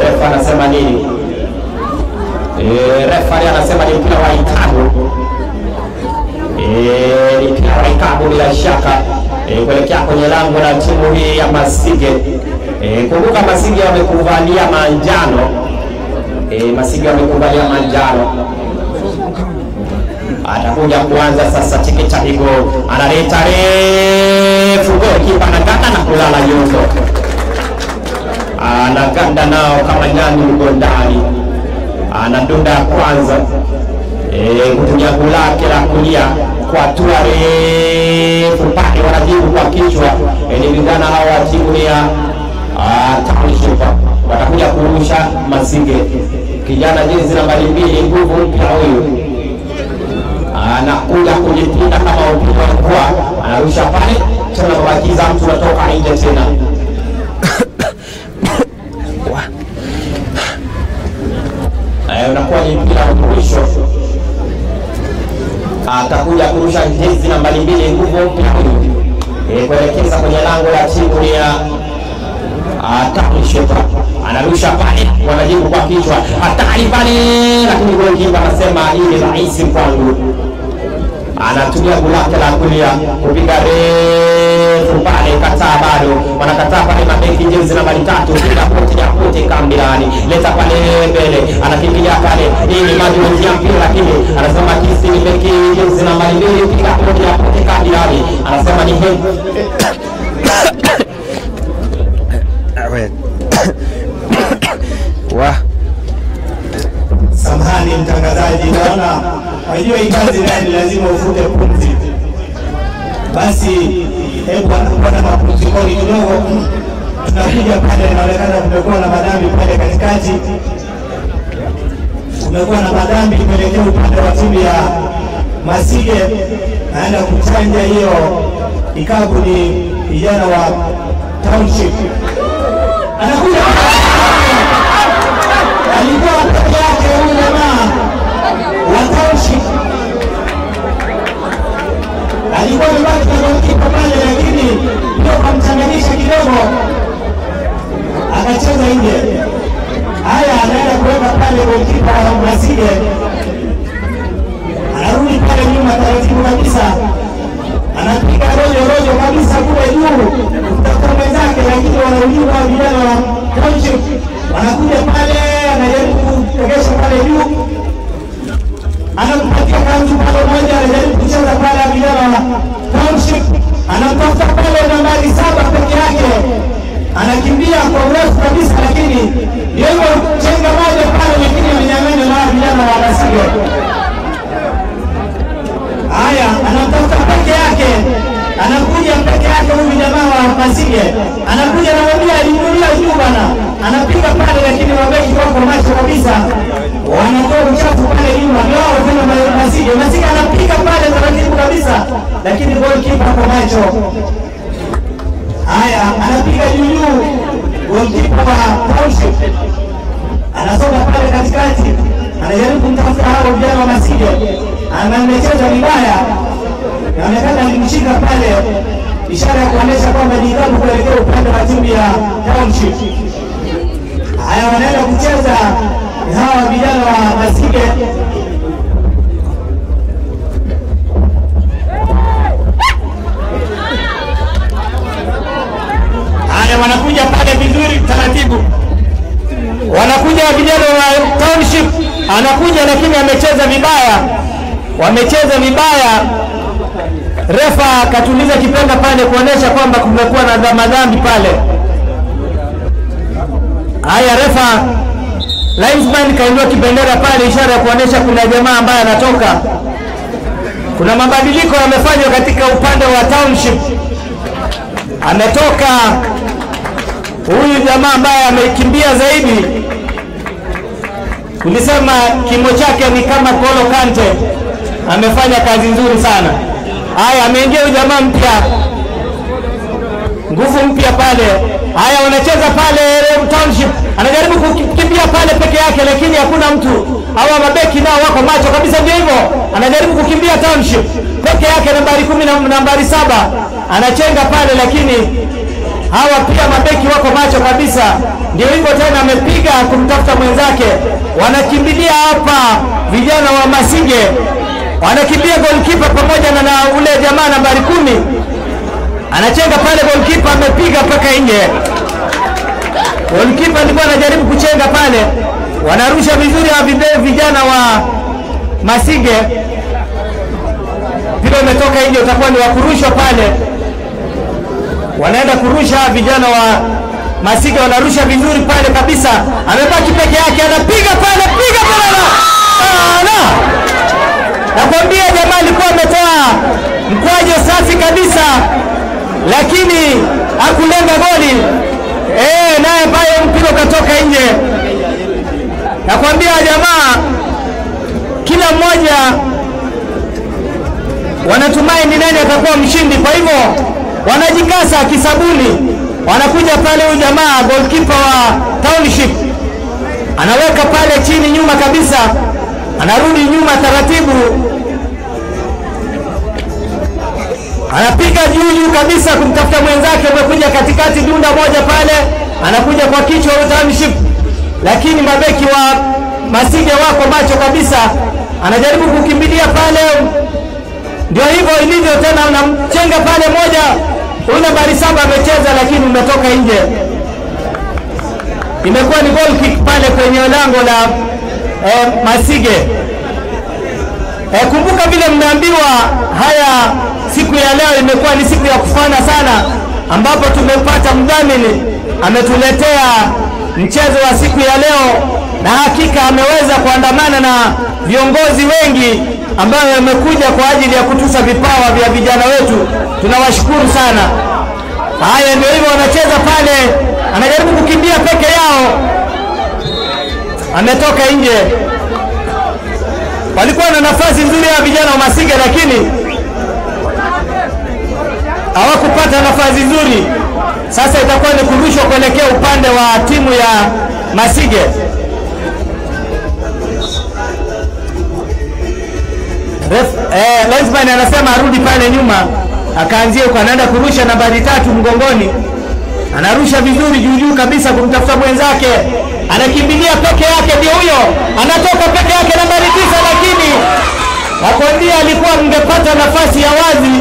Refa anasema nini? Refa anasema ni mpira wa ikabu. Ni mpira wa ikabu bila shaka. Kuelekea kwenye lango la timu hii ya Masige. Kumbuka Masige wamekuvalia manjano. Masige wamekuvalia manjano. Atakuja kuanza sasa chekecha higo. Analeta refu, goalkeeper anakata na kulala yoto. Anaganda nao kama nyani mgondani. Anadunda kwanza kutumia goli lake la kulia kwa hatua refu pale, wanajibu kwa kichwa. Ni vijana hawa wa timu ya Township watakuja kurusha Masige. Kijana jezi nambari 2, nguvu mpya huyu, anakuja kujipinda kama upinde wa mvua, anarusha pale tena, kubakiza mtu anatoka nje tena. Unakuwa ni mpira wa mwisho. Atakuja kurusha jezi nambari 2, nguvu mpya huyu, kuelekeza kwenye lango la timu ya Township. Anarusha pale, wanajibu kwa kichwa, hatari pale, lakini goalkeeper anasema hii ni rahisi kwangu. Anatumia goli lake la kulia kupiga refu pale, kataa bado, wanakataa pale mabeki, jezi nambari 3, piga pote ya pote kambilani, leta pale mbele, anakimbilia pale, hii ni maji ya mpira lakini anasema kisi ni beki, jezi nambari 2, piga pote ya pote kambilani, anasema ni head. Wah. Samahani mtangazaji, naona unajua hii kazi naye lazima ufute pumzi. Basi hebu anakuwa mapumzikoni kidogo. Tunakuja pale, inaonekana kumekuwa na madhambi pale katikati. Kumekuwa na madhambi kuelekea upande wa timu ya Masige. Naenda kuchanja hiyo ikabu ni vijana wa Township. Anakuja, alikuwa peke yake huyu jamaa wa Township, alikuwa amebaki na goalkeeper pale, lakini ndio kamchanganisha kidogo, akacheza nje. Haya, anaenda kuweka pale goalkeeper wa Masige, anarudi pale nyuma taratibu kabisa, anapiga rojo rojo kabisa kule juu kutafuta mwenzake, lakini wanarudia vijana wa Township, wanakuja pale Masige anakuja anamwambia alimulia juu bana, anapiga pale, lakini mabeki wako macho kabisa, wanatoa uchafu pale nyuma. Ndio wao tena Masige. Masige anapiga pale taratibu kabisa, lakini goalkeeper ako macho. Haya, anapiga juu juu, goalkeeper wa Township anasonga pale katikati, anajaribu kumtafuta hao vijana wa Masige, amecheza vibaya, inaonekana alimshika pale, ishara ya kuonyesha kwamba ni adhabu kuelekea upande wa timu ya Township. Haya, wanaenda kucheza hawa vijana wa Masige. Haya, wanakuja pale vizuri taratibu, wanakuja vijana wa Township, anakuja lakini amecheza vibaya, wamecheza vibaya. Refa katuliza kipenga pale kuonesha kwamba kumekuwa na madhambi pale. Haya, refa linesman kainua kibendera pale, ishara ya kuonesha kuna jamaa ambaye anatoka. Kuna mabadiliko yamefanywa katika upande wa Township. Ametoka huyu jamaa ambaye amekimbia zaidi, tulisema kimo chake ni kama Kolo Kante, amefanya kazi nzuri sana. Haya, ameingia huyu jamaa mpya, nguvu mpya pale. Haya, wanacheza pale Township, anajaribu kukimbia pale peke yake, lakini hakuna mtu. Hawa mabeki nao wako macho kabisa, ndio hivyo, anajaribu kukimbia Township peke yake, nambari 10 na nambari 7 anachenga pale, lakini hawa pia mabeki wako macho kabisa. Ndio hivyo tena, amepiga kumtafuta mwenzake. Wanakimbilia hapa vijana wa Masige, wanakimbia goalkeeper pamoja na ule jamaa nambari 10 anachenga pale, goalkeeper amepiga mpaka nje. Goalkeeper alikuwa anajaribu kuchenga pale. Wanarusha vizuri vijana wa Masige, mpira umetoka nje, utakuwa ni wa kurushwa pale. Wanaenda kurusha vijana wa Masige, wanarusha vizuri pale kabisa, amebaki peke yake, anapiga pale, piga pale. Nakwambia jamaa alikuwa ametoa mkwajo safi kabisa, lakini hakulenga goli. Naye pale mpira ukatoka nje. Nakwambia jamaa, kila mmoja wanatumai ni nani atakuwa mshindi, kwa hivyo wanajikasa kisabuni. Wanakuja pale, huyu jamaa goalkeeper wa Township anaweka pale chini nyuma kabisa, anarudi nyuma taratibu, anapiga juu juu kabisa kumtafuta mwenzake, amekuja katikati, dunda moja pale, anakuja kwa kichwa Township, lakini mabeki wa Masige wako macho kabisa, anajaribu kukimbilia pale. Ndio hivyo ilivyo tena, unamchenga pale moja, huyu nambari 7 amecheza lakini umetoka nje. Imekuwa ni goal kick pale kwenye lango la Masige. Kumbuka vile mnaambiwa haya, siku ya leo imekuwa ni siku ya kufana sana, ambapo tumepata mdhamini ametuletea mchezo wa siku ya leo, na hakika ameweza kuandamana na viongozi wengi ambao wamekuja kwa ajili ya kutusa vipawa vya vijana wetu. Tunawashukuru sana. Haya, ndio hivyo wanacheza pale, anajaribu kukimbia peke yao, ametoka nje. Walikuwa na nafasi nzuri ya vijana wa Masige, lakini hawakupata nafasi nzuri. Sasa itakuwa ni kurushwa kuelekea upande wa timu ya Masige. Linesman anasema arudi pale nyuma, akaanzia huko, anaenda kurusha nambari 3 mgongoni, anarusha vizuri juu juu kabisa kumtafuta mwenzake, anakimbilia peke yake, ndio huyo anatoka peke yake nambari 9, lakini nakwambia alikuwa mngepata nafasi ya wazi,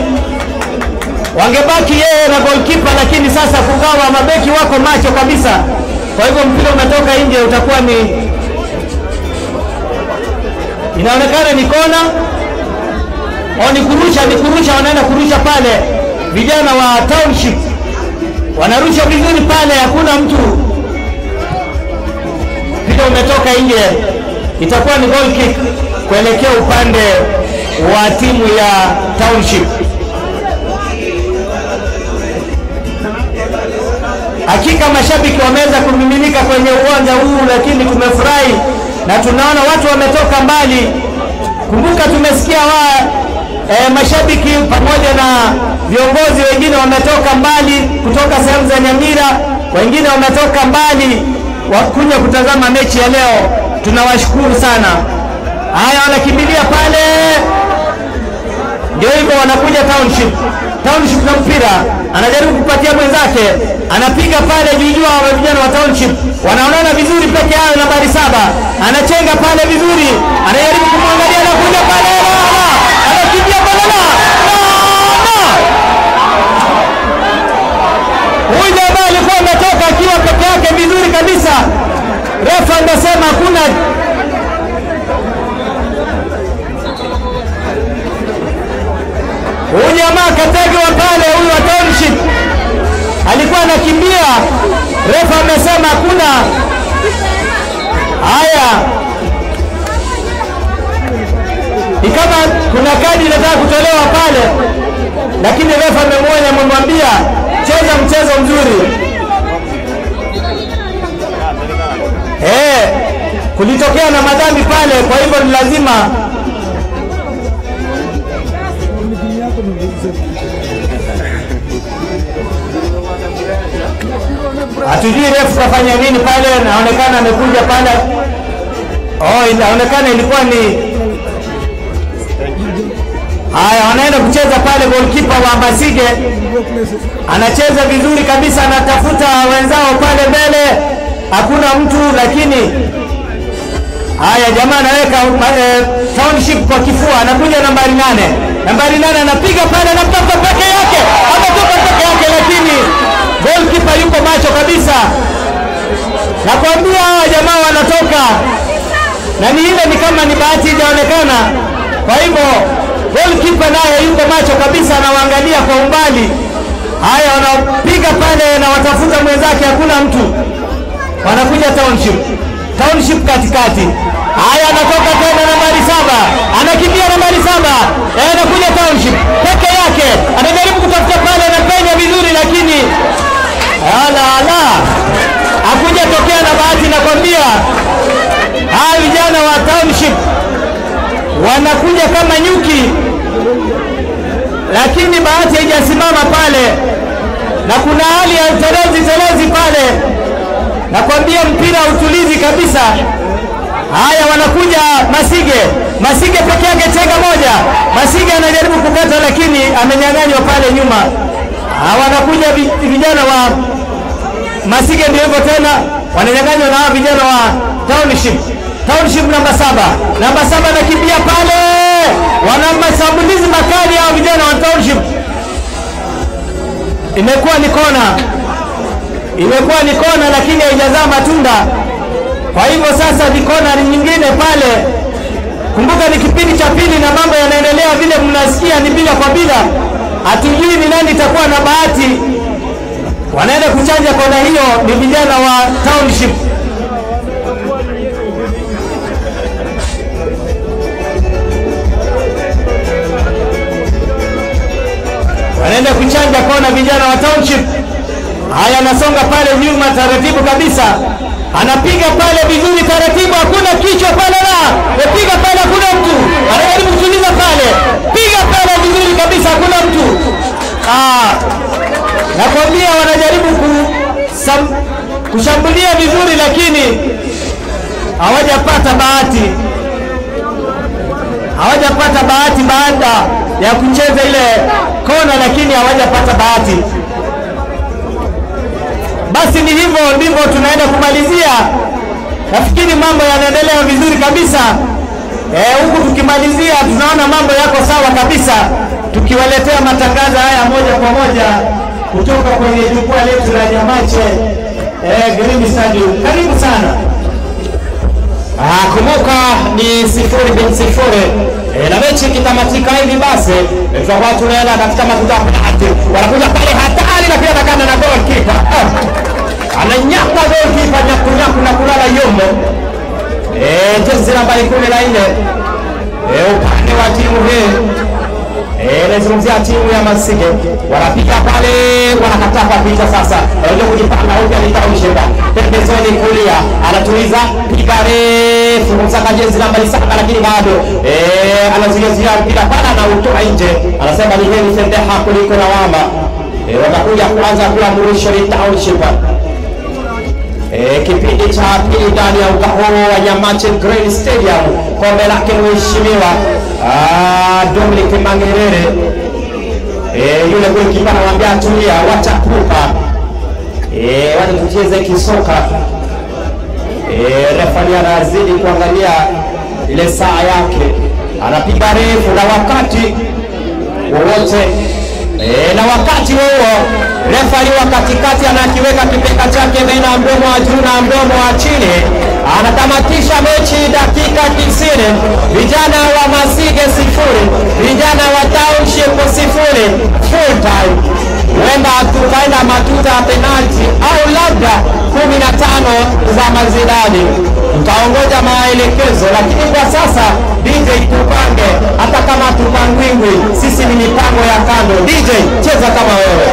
wangebaki yeye na goalkeeper, lakini sasa kukawa mabeki wako macho kabisa. Kwa hivyo mpira umetoka nje, utakuwa ni inaonekana ni kona au ni kurusha, ni kurusha, wanaenda kurusha pale vijana wa Township wanarusha vizuri pale, hakuna mtu, mpira umetoka nje, itakuwa ni goal kick kuelekea upande wa timu ya Township. Hakika mashabiki wameweza kumiminika kwenye uwanja huu, lakini tumefurahi na tunaona watu wametoka mbali. Kumbuka tumesikia mashabiki pamoja na viongozi wengine wametoka mbali kutoka sehemu za Nyamira, wengine wametoka mbali wakuja kutazama mechi ya leo. Tunawashukuru sana. Haya, wanakimbilia pale, ndio hivyo, wanakuja Township. Township na mpira anajaribu kupatia mwenzake, anapiga pale juu juu. Wa vijana wa Township wanaonana vizuri peke yao. Nambari 7 anachenga pale vizuri, anajaribu kumwangalia na kuja pale, anakimbia pale, la. Huyu jamaa alikuwa ametoka akiwa peke yake vizuri kabisa. Refa anasema hakuna. Huyu jamaa kategwa pale, huyu wa Township alikuwa anakimbia, refa amesema hakuna. Haya, ni kama kuna kadi inataka kutolewa pale, lakini refa amemwonya, amemwambia cheza mchezo mzuri. Kulitokea na madhambi pale, kwa hivyo ni lazima. Hatujui refu kafanya nini pale, naonekana amekuja pale. Oh, inaonekana ilikuwa ni haya, wanaenda kucheza pale. Goalkeeper wa Masige anacheza vizuri kabisa, anatafuta wenzao pale mbele, hakuna mtu, lakini haya jamaa anaweka Township kwa kifua, anakuja nambari 8. Nambari 8 anapiga pale, anatoka peke yake, anatoka peke yake, lakini goalkeeper yuko macho kabisa. Nakwambia hawa jamaa wanatoka, na ni ile ni kama ni bahati ijaonekana. Kwa hivyo goalkeeper naye yuko macho kabisa, anawaangalia kwa umbali. Haya, wanapiga pale na watafuta mwenzake, hakuna mtu. Wanakuja Township. Township katikati. Haya, anatoka tena nambari 7. Anakimbia nambari 7. Anakuja Township peke yake. Anajaribu kutafuta pale, anapenya vizuri, lakini ala ala, hakuja tokea na bahati. Nakwambia hawa vijana wa Township wanakuja kama nyuki, lakini bahati haijasimama pale, na kuna hali ya telezi telezi pale. Nakwambia mpira utulizi kabisa. Haya, wanakuja Masige. Masige peke yake, chenga moja. Masige anajaribu kukata, lakini amenyang'anywa pale nyuma. Wanakuja vijana wa Masige, ndio hivyo tena, wananyang'anywa na vijana wa Township. Township namba 7. Namba 7 anakimbia pale. Wana mashambulizi makali hao vijana wa Township. Imekuwa ni kona. Imekuwa ni kona, lakini haijazaa matunda. Kwa hivyo sasa ni kona nyingine pale. Kumbuka ni kipindi cha pili na mambo yanaendelea vile mnasikia ni bila kwa bila. Hatujui ni nani itakuwa na bahati. Wanaenda kuchanja kona hiyo ni vijana wa Township. Wanaenda kuchanja kona vijana wa Township. Haya, anasonga pale nyuma taratibu kabisa. Anapiga pale vizuri taratibu, hakuna kichwa pale la. Piga pale, hakuna mtu. Anajaribu kutuliza pale. Piga pale vizuri kabisa, hakuna mtu. Nakwambia wanajaribu kushambulia vizuri, lakini hawajapata bahati. Hawajapata bahati baada ya kucheza ile kona, lakini hawajapata bahati. Basi ni hivyo ndivyo tunaenda kumalizia. Nafikiri mambo yanaendelea vizuri kabisa. Huku tukimalizia tunaona mambo yako sawa kabisa, tukiwaletea matangazo haya moja kwa moja kutoka kwenye jukwaa letu la Nyamache Green Stadium. Karibu sana. Kumbuka ni 0-0. Na mechi ikitamatika hivi basi tutakuwa tunaenda katika matuta ya penalti. Wanakuja pale hatari, na pia anakana na goalkeeper. Ananyaka goalkeeper nyaku nyaku na kulala yomo. Jezi nambari 14. Upande wa timu hii. Naizungumzia timu ya Masige, wanapiga pale, wanakataa kwa picha sasa, wanajua kujipanga upya. Ni Township pembezoni kulia, anatuliza piga refu kumsaka jezi nambari 7, lakini bado anazuia mpira pale, anautoa nje, anasema ni heri fedheha kuliko lawama. Watakuja kuanza kula mrusho ni Township. Kipindi cha pili ndani ya uga huu wa Nyamache Green Stadium, kombe lake mheshimiwa Dominic Mangerere. Yule golikipa anamwambia tulia, wacha kupa, wacha tucheze kisoka. Refari anazidi kuangalia ile saa yake, anapiga refu na wakati wowote na wakati huo refari wa katikati anakiweka kipeka chake baina ya mdomo wa juu na mdomo wa chini, anatamatisha mechi dakika 90. Vijana wa Masige 0, vijana wa Township 0. Full time, huenda tukaenda matuta ya penalti au labda 15 za mazidani. Tutaongoja maelekezo, lakini kwa sasa DJ tupange, hata kama tupangwingwi, sisi ni mipango ya kando. DJ cheza kama wewe.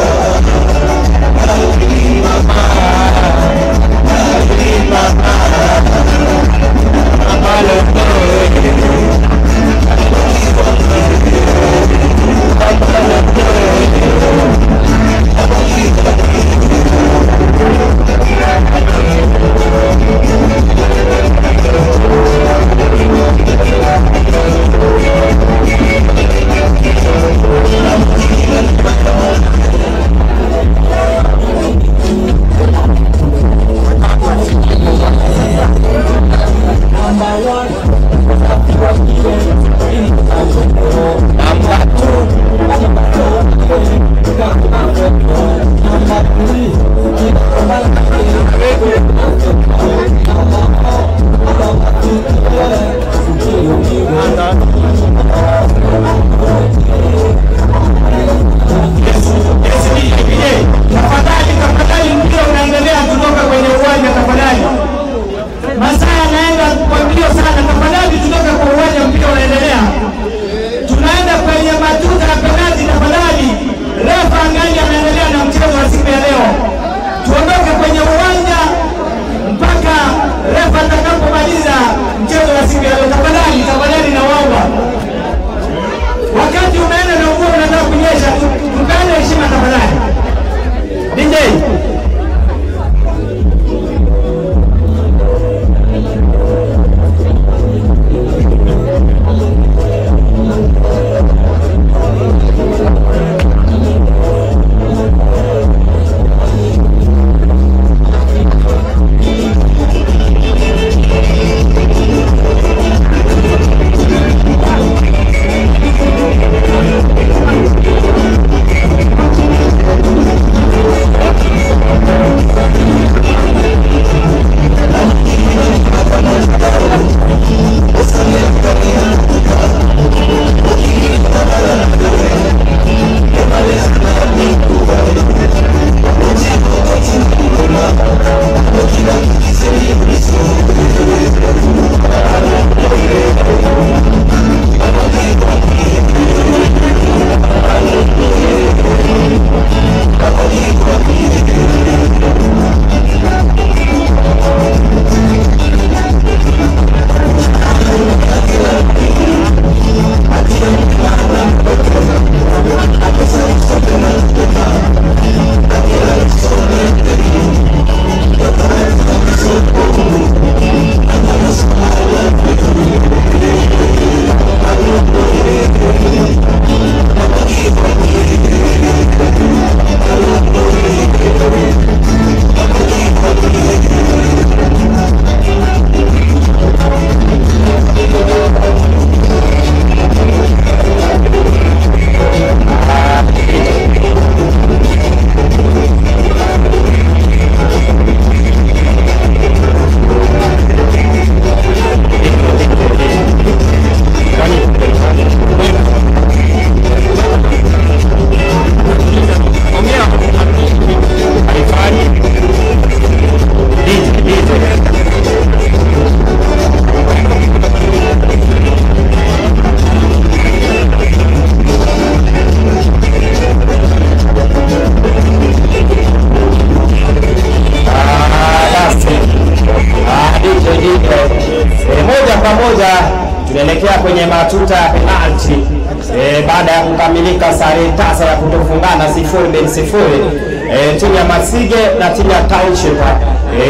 Wamekamilika sare tasa ya kutofungana 0-0. Timu ya Masige na timu ya Township.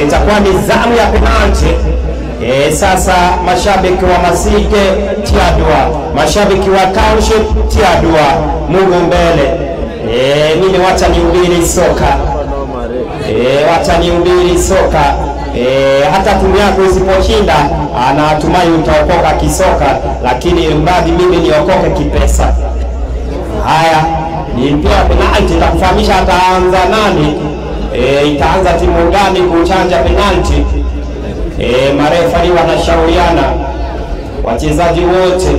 Itakuwa ni zamu ya penalti. Sasa mashabiki wa Masige tia dua, mashabiki wa Township tia dua, Mungu mbele. Mimi wacha nihubiri soka. Wacha nihubiri soka. Hata timu yako isiposhinda, anatumai utaokoka kisoka, lakini mradi mimi niokoke kipesa. Haya, ni mpira penalti, nitakufahamisha ataanza nani. Itaanza timu gani kuchanja penalti. Marefari wanashauriana, wachezaji wote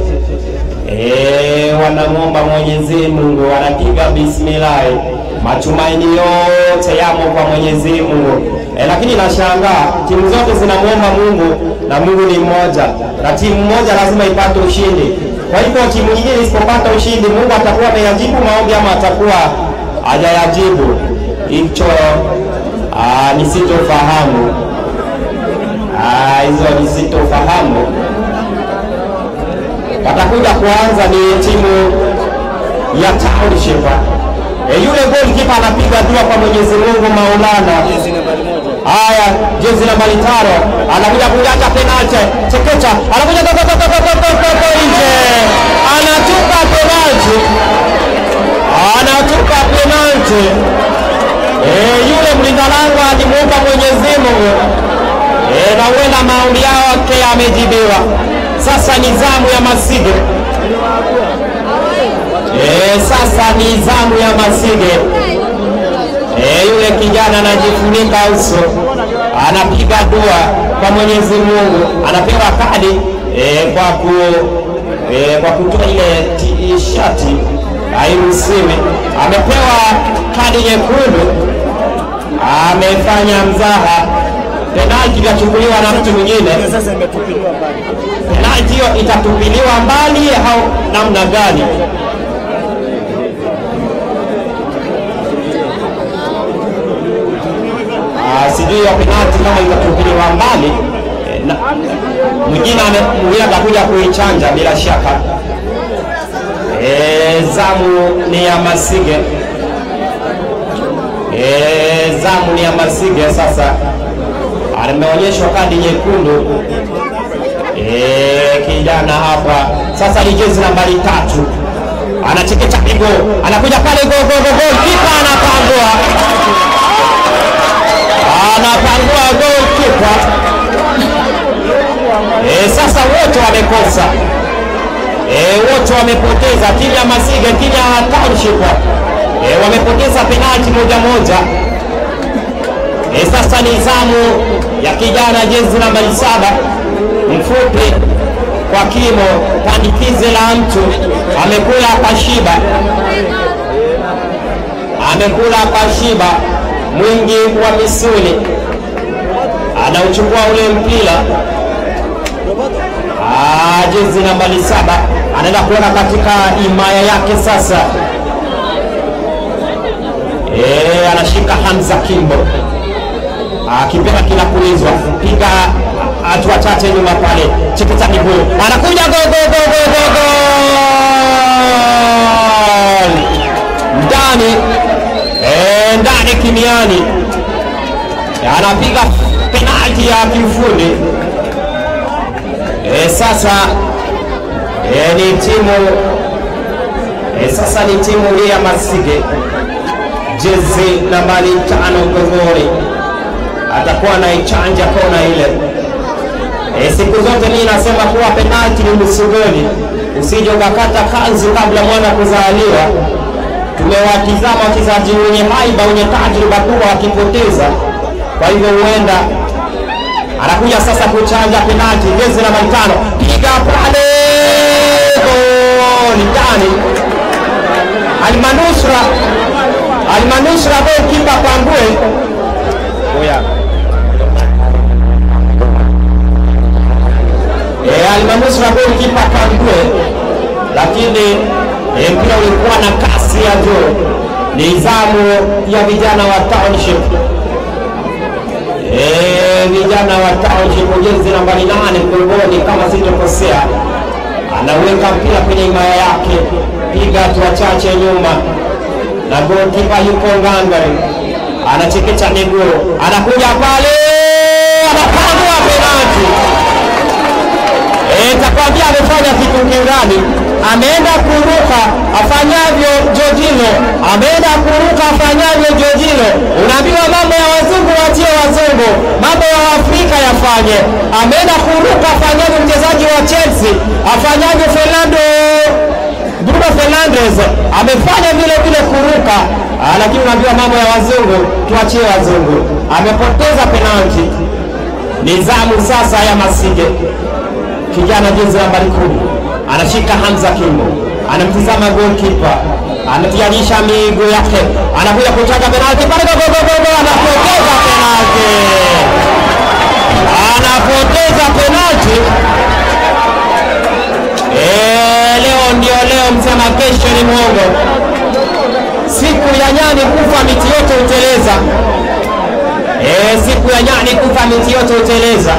wanamuomba Mwenyezi Mungu, wanapiga bismillah. Matumaini yote yamo kwa Mwenyezi Mungu. Lakini nashangaa timu zote zinamuomba Mungu na Mungu ni mmoja, na timu moja lazima ipate ushindi. Kwa hivyo timu nyingine isipopata ushindi, Mungu atakuwa ameyajibu maombi ama atakuwa hajayajibu? Hicho nisitofahamu. Hizo nisitofahamu. Watakuja kuanza ni timu ya Township. Yule goalkeeper anapiga dua kwa Mwenyezi Mungu Maulana. Haya, jezi nambari 5 anakuja kujacha penalti. Chekecha anakuja nje. Anatupa penalti. Anatupa penalti. Yule mlinda lango alimuomba Mwenyezi Mungu. Na huenda maombi yake yamejibiwa. Sasa ni zamu ya Masige. Sasa ni zamu ya Masige. Yule kijana anajifunika uso, anapiga dua kwa Mwenyezi Mungu, anapewa kadi kwa kutoa ile t-shirt hairuhusiwi. Amepewa kadi nyekundu, amefanya mzaha. Penalti itachukuliwa na mtu mwingine. Penalti hiyo itatupiliwa mbali au namna gani? Sijui ya penalti kama itatupiliwa mbali. Mwingine atakuja kuichanja bila shaka. Zamu ni ya Masige. Zamu ni ya Masige sasa. Ameonyeshwa kadi nyekundu kijana hapa. Sasa ni jezi nambari 3. Anachekecha pigo, anakuja pale, go go go go, kipa anapangua. Anapangua goal kipa. Sasa wote wamekosa. Wote wamepoteza. Timu ya Masige, timu ya Township. Wamepoteza penalti 1-1. Sasa ni zamu ya kijana jezi nambari 7, mfupi kwa kimo, pandikize la mtu, amekula kashiba. Amekula kashiba, mwingi wa misuli. Anauchukua ule mpira. Jezi nambari 7 anaenda kuona katika himaya yake sasa. Anashika Hamza Kimbo. Kipira kinapulizwa, piga hatua chache nyuma pale, cheketa miguu, anakuja go go go go go go ndani, ndani kimiani, anapiga penalti ya kiufundi. Sasa ni timu sasa ni timu ya Masige, jezi nambari 5 mgongoni, atakuwa anaichanja kona ile. Siku zote mimi nasema kuwa penalti ni msugoni, usije ukakata kanzu kabla mwana kuzaliwa. Tumewatizama wachezaji wenye haiba, wenye tajriba kubwa wakipoteza. Kwa hivyo huenda anakuja sasa kuchanja penalti, jezi nambari 5, piga pale, goli ndani. Almanusra goalkeeper pangue. Almanusra goalkeeper pangue, lakini mpira ulikuwa na kasi ya juu. Ni zamu ya vijana wa Township. Vijana wa Township, jezi nambari 8 mgongoni kama sitokosea, anaweka mpira kwenye himaya yake, Piga hatua chache nyuma na goalkeeper yuko ngangari, anachekecha miguu, anakuja pale, anapangua penalti. Takwambia amefanya kitu kingani, ameenda kuruka afanyavyo Jorginho, ameenda kuruka afanyavyo Jorginho. Unaambiwa mambo ya wazungu watie wazungu, mambo ya Afrika yafanye. Ameenda kuruka afanyavyo mchezaji wa Chelsea, afanyavyo Fernando Bruno Fernandes, amefanya vile vile kuruka, lakini unaambiwa mambo ya wazungu tuachie wazungu. Amepoteza penalti. Ni zamu sasa ya Masige. Kijana jezi nambari 10 anashika Hamza Kimbo, anamtizama goalkeeper, anatianisha miguu yake, anakuja kuchaka penalti pale, go go go go, anapoteza penalti, anapoteza penalti. Leo ndio leo, msema kesho ni mwongo. Siku ya nyani kufa miti yote huteleza. Siku ya nyani kufa miti yote huteleza.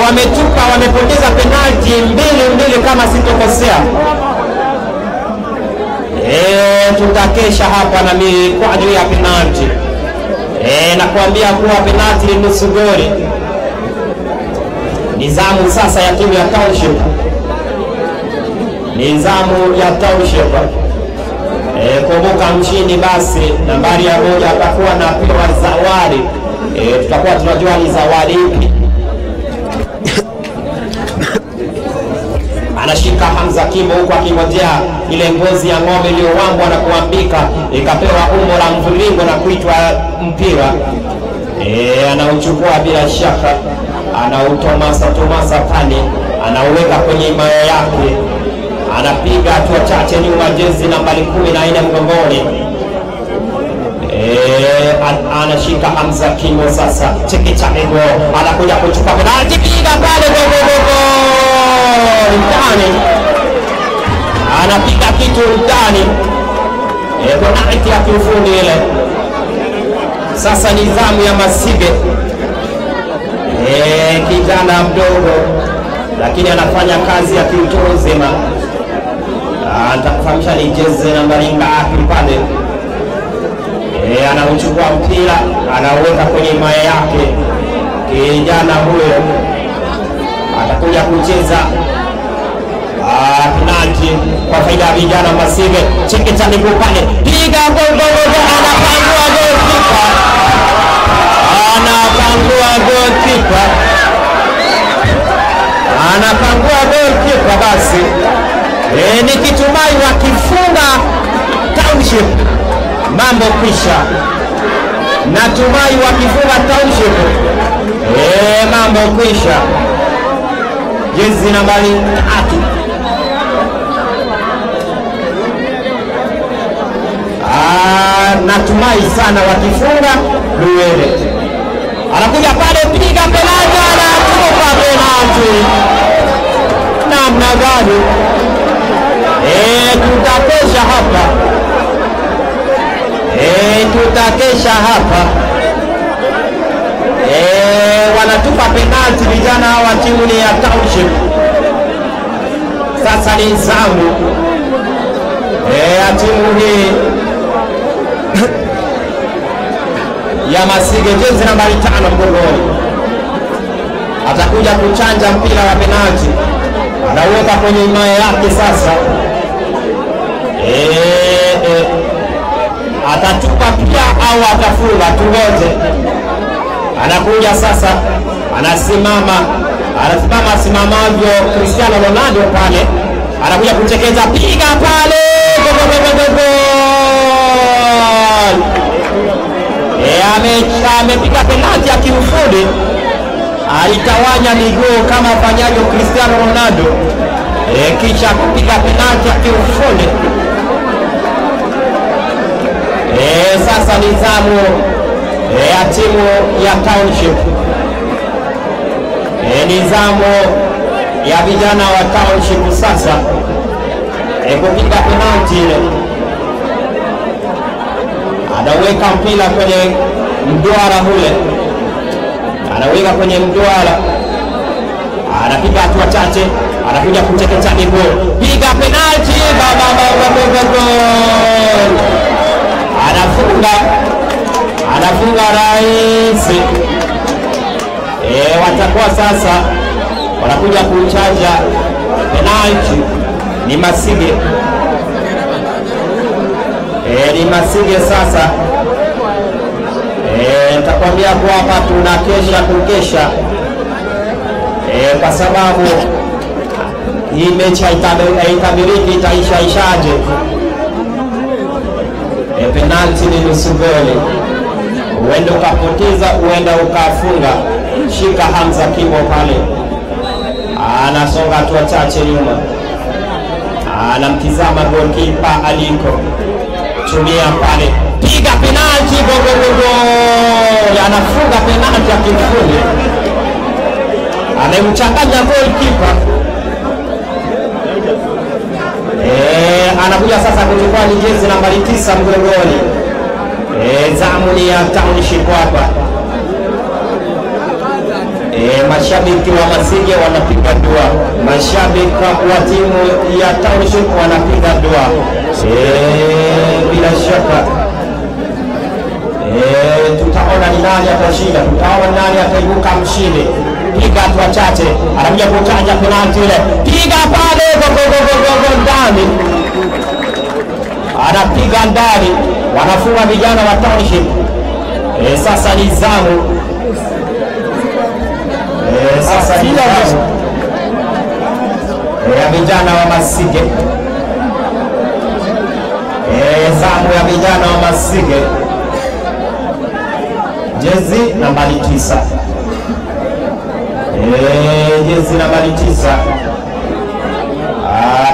Wametupa, wamepoteza penalti 2-2 kama sitokosea. Tutakesha hapa na mikwaju ya penalti. Nakwambia kuwa penalti ni nusu goli. Ni zamu sasa ya timu ya Township. Ni zamu ya Township. Kumbuka mshindi basi nambari ya 1 atakuwa anapewa zawadi. Tutakuwa tunajua ni zawadi ipi. Anashika Hamza Kimbo huku akingojea ile ngozi ya ng'ombe iliyowambwa na kuambika ikapewa umbo la mviringo na kuitwa mpira. Anauchukua bila shaka, anautomasa tomasa pale, anauweka kwenye imaya yake, anapiga hatua chache nyuma, jezi nambari 14 mgongoni. Anashika Hamza Kimbo sasa, chekecha miguu, anakuja kuchukua penalti, piga pale, go go go go, ndani, anapiga kitu ndani. Penalti ya kiufundi ile. Sasa ni zamu ya Masige. Kijana mdogo lakini anafanya kazi ya kiutu uzima. Nitakufahamisha ni jezi nambari ngapi pale. Anauchukua mpira, anauweka kwenye maya yake. Kijana huyo atakuja kucheza penalti kwa faida ya vijana Masige. Chekecha miguu pale, piga gol gol gol, anapangua goalkeeper, anapangua goalkeeper, anapangua goalkeeper. Basi nikitumai wakifunga Township mambo kwisha. Natumai wakifunga Township mambo kwisha. Jezi nambari 3. Natumai sana wakifunga Luwele. Anakuja pale, piga penalti, anatupa penalti. Namna gani? Tutakesha hapa. Tutakesha hapa. Wanatupa penalti vijana hawa timu ni ya Township. Sasa ni zamu ya timu hii ya Masige, jezi nambari 5 mgongoni. Atakuja kuchanja mpira wa penalti, anauweka kwenye himaya yake sasa. Atatupa pia au atafunga, tungoje. Anakuja sasa, anasimama, anasimama simamavyo Cristiano Ronaldo pale. Anakuja kuchekeza, piga pale, go go go go go. Amepiga penalti ya kiufundi, alitawanya miguu kama afanyavyo Cristiano Ronaldo, kisha kupiga penalti ya kiufundi. Sasa ni zamu ya timu ya Township. Ni zamu ya vijana wa Township sasa kupiga penalti ile. Anaweka mpira kwenye mduara ule, anaweka kwenye mduara, anapiga hatua chache, Anakuja kuchekecha miguu. Piga penalti, baba baba baba gol. Anafunga. Anafunga rais. Watakuwa sasa wanakuja kuchanja penalti ni Masige. Ni Masige sasa. Nitakwambia kwa hapa tunakesha kukesha. Kwa sababu hii mechi haitabiriki itaisha ishaje. Penalti ni nusu goli. Uenda ukapoteza, uenda ukafunga. Shika Hamza Kimbo pale. Anasonga hatua chache nyuma. Anamtizama goalkeeper aliko. Tumia pale. Piga penalti, go go go go. Anafunga penalti ya kiufundi. Amemchanganya goalkeeper. Anakuja sasa kuchukua jezi nambari 9 mgongoni. Zamu ni ya Township hapa. Mashabiki wa Masige wanapiga dua. Mashabiki wa timu ya Township wanapiga dua. Bila shaka tutaona ni nani atashinda, tutaona nani ataibuka mshindi. Piga hatua chache, anakuja kuchanja penalti ile. Piga pale, go go go go go ndani. Anapiga ndani, wanafunga vijana wa Township. Sasa ni zamu. Sasa ni zamu ya vijana wa Masige. Zamu ya vijana wa Masige. Jezi nambari 9. Jezi nambari 9.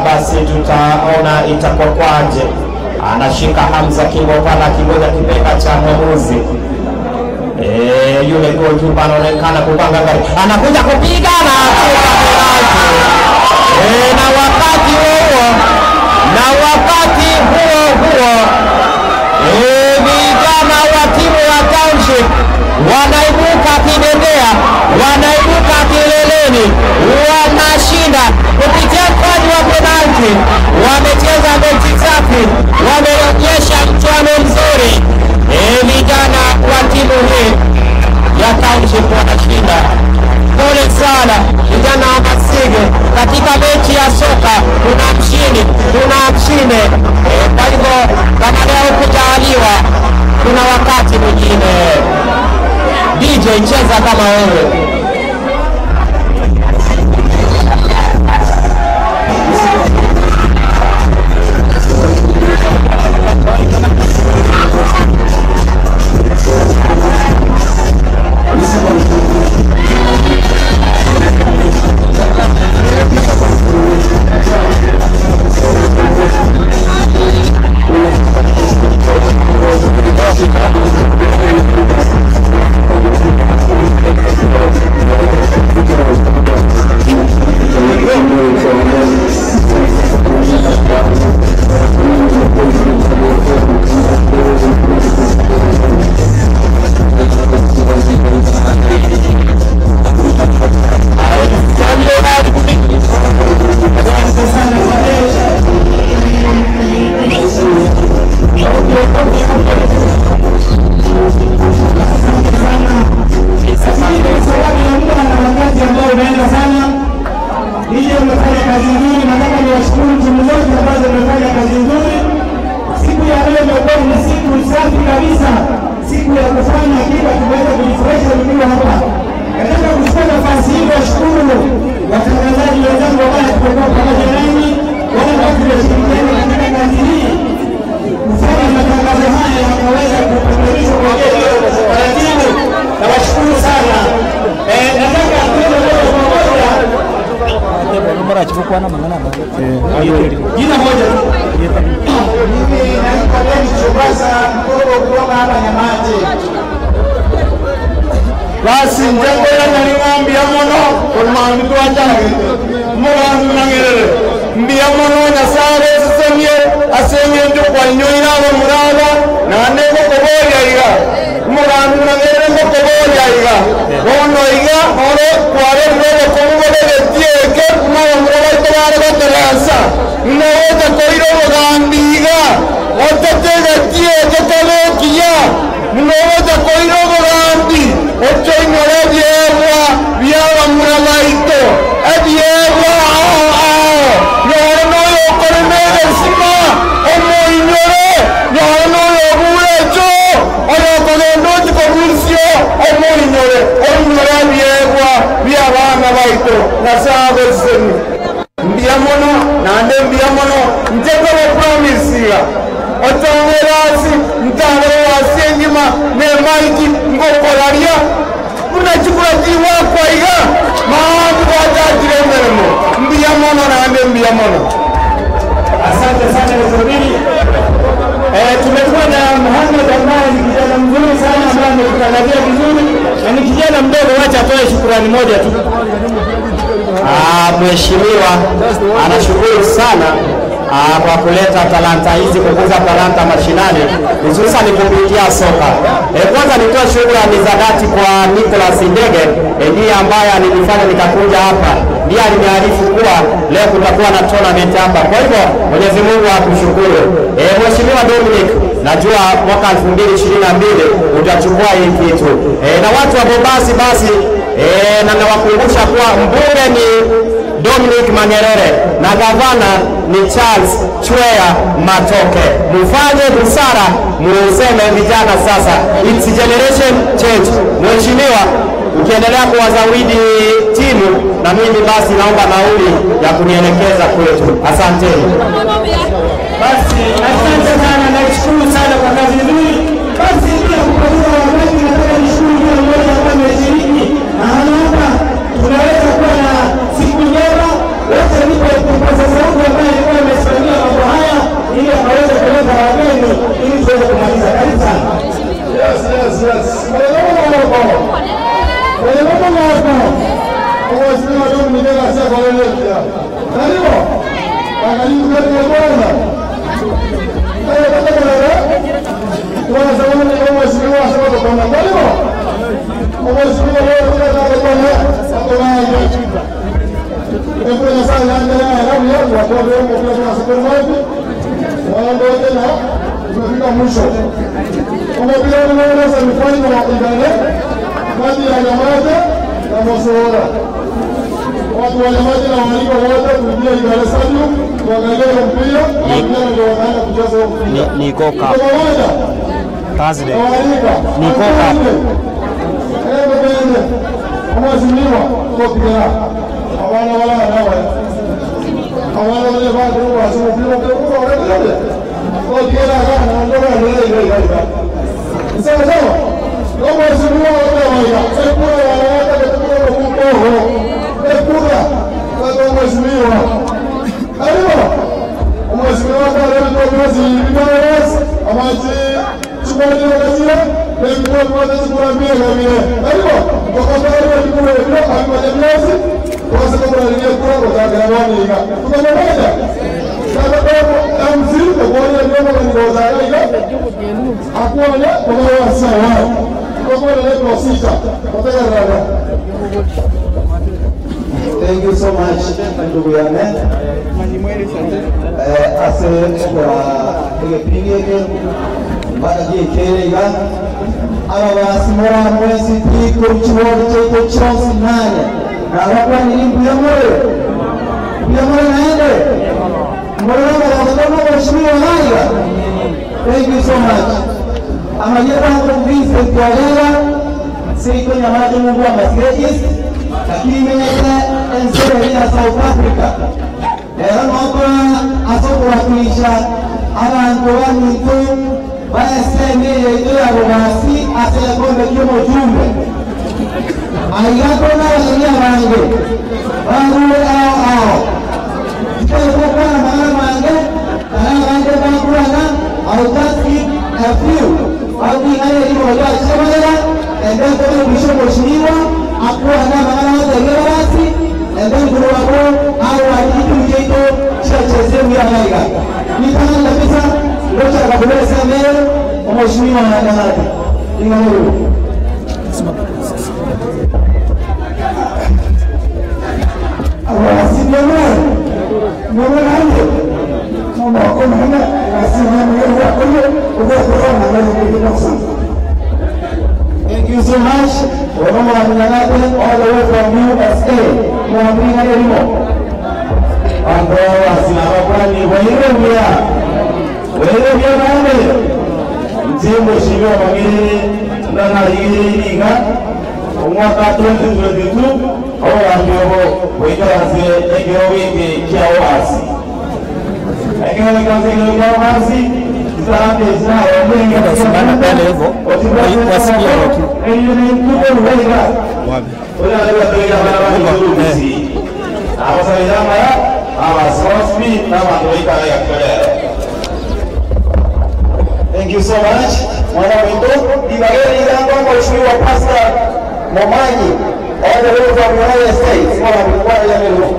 Basi tutaona itakuwa kwaje. Anashika Hamza Kimbo pala kingoja kipenga cha mwamuzi. Yule goalkeeper anaonekana kupanga gari. Anakuja kupiga na penalti. Na wakati huo huo vijana wa timu ya Township wanaibuka kidedea, wanaibuka kileleni, wanashinda kupitia mkwaju wa penalti. Wamecheza mechi safi, wameonyesha mchuano mzuri. Vijana wa timu hii ya Township wanashinda. Pole sana vijana wa Masige, katika mechi ya soka kuna mshindi, kuna mshinde. Kwa hivyo kama leo kujaliwa, kuna wakati mwingine. DJ cheza kama wewe. Jina moja tu. Mimi naitwa Dennis Chobasa Mkoro kutoka hapa Nyamate. Basi njengo ya nyaring'ambia mono kolmandu twachage mugandu nang'erere mbia mono Nyasaye esesemie aseng'e njokwanyoira abo muraba nande ngokoboria iga mugandu nang'erere ngokoboria iga bono iga oro kwarerire obokongu bobegetie eke nayo muraba Munogoja koirogo gambi ochoinyore ebiegwa biabamuramaito ebiegwa ao ao nyore noyokore negesima omoinyore nyore noyoburecho oyokogenda ochikorursio omoinyore oinyore ebiegwa biabana baito nasagoseni mbia mono nande mbia mono nchekoro promisiga otongerasi ntagerasi engima nemaiki ngokoraria unachukura jiwakwa iga maandu wachachire emeremo mbia mono nande mbia mono. Asante sana Mzubiri. Tumekuwa na Muhammad ambaye ni kijana mzuri sana ambaye ametutangazia vizuri na ni kijana mdogo, wacha atoe shukrani moja tu. Mheshimiwa anashukuru sana kwa kuleta talanta hizi, kukuza talanta mashinani hususan kupitia soka. Kwanza nitoe shukrani za dhati kwa Nicholas Ndege, ndiye ambaye alinifanya nikakuja hapa, ndiye aliniarifu kuwa leo kutakuwa na tournament hapa. Kwa hivyo Mwenyezi Mungu akushukuru. Mheshimiwa Dominic, najua mwaka 2022 utachukua hii kitu. Na watu wa Bobasi basi, na nawakumbusha kuwa mbunge ni Dominic Manyerere na gavana ni Charles Chwea Matoke. Mfanye busara, muuseme vijana sasa. It's generation change. Mheshimiwa, ukiendelea kuwazawidi timu na mimi basi naomba nauli ya kunielekeza kwetu. Asanteni. Basi asante sana, nashukuru sana kwa kazi nzuri. Basi bila kupoteza wakati, nataka nishukuru kila mmoja ambaye ameshiriki mahala hapa. Tunaweza kuwa na siku njema. Wote nipo kipaza sauti ambaye alikuwa amesimamia mambo haya ili akaweze kuleta wageni ili tuweze kumaliza. Karibu sana. Yes, yes, yes. Watu wa Nyamaje na waalikwa wote kuingia Igare Stadium kuangalia mpira na vijana ndio wanaenda kucheza huo mpira. Ni Goka. Thursday. Ni Goka. Bende. Mheshimiwa kwa hawana wala hawa. Hawana wale watu wa mpira kwa kwa wale. Kwa kila kana ndio wale ile ile. Sawa sawa. Mheshimiwa wa wale. Sasa wanawake kwa kura kwa mheshimiwa. Karibu. Mheshimiwa kwa leo kwa amaji chukua kazia na kwa kwa kwa mbele. Karibu. Kwa kwa kwa kwa kwa mwezi kwa sababu kuna kura kwa gharama hiyo. Tunamoja. Sasa kwa MC kwa kwa ndio kwa kwa hiyo. Hakuwa kwa kwa sawa. Kwa kwa leo sita. Kwa kwa Thank you so much, ndugu yane. Ase kwa egepingeke baragikerega aba basimora mwezi tiko chiwodi cheto chonsi nane na wakwa ni mbuyamore mbuyamore naende mbuyamore na mheshimiwa haya. Thank you so much. Amajeba kwa Vincent Walera siko Nyamaje Mungu wa Masirejis lakini mete ensere ya South Africa. Lero nokora asokuwakilisha abantu bamintu baeseme yeito ya Bobasi asekombe ky'omujumbe aigako n'abasomia bange barule ao ao kikokwana magana mange kana bange bakulana. I'll just give a few bakwingana erimo lyakisemalera and then kome mwisho mheshimiwa akuwa na magana yote basi and then kuruwako au akitu mjeito chachezemu ya maiga nitana kabisa ngoja akakubele mbele mheshimiwa na kamati ingawa Nje mheshimiwa Magiri ndana yiriga omwaka 2022 orambiho wikaze ekero wingi kya wasi ekero wikaze kya wasi isarambe isara simama pale hivyo wasikia watu wapi Thank you so much. Mwana wetu Ibageri Irangwa Mheshimiwa Pastor Momanyi all the way from United States. Mwana wetu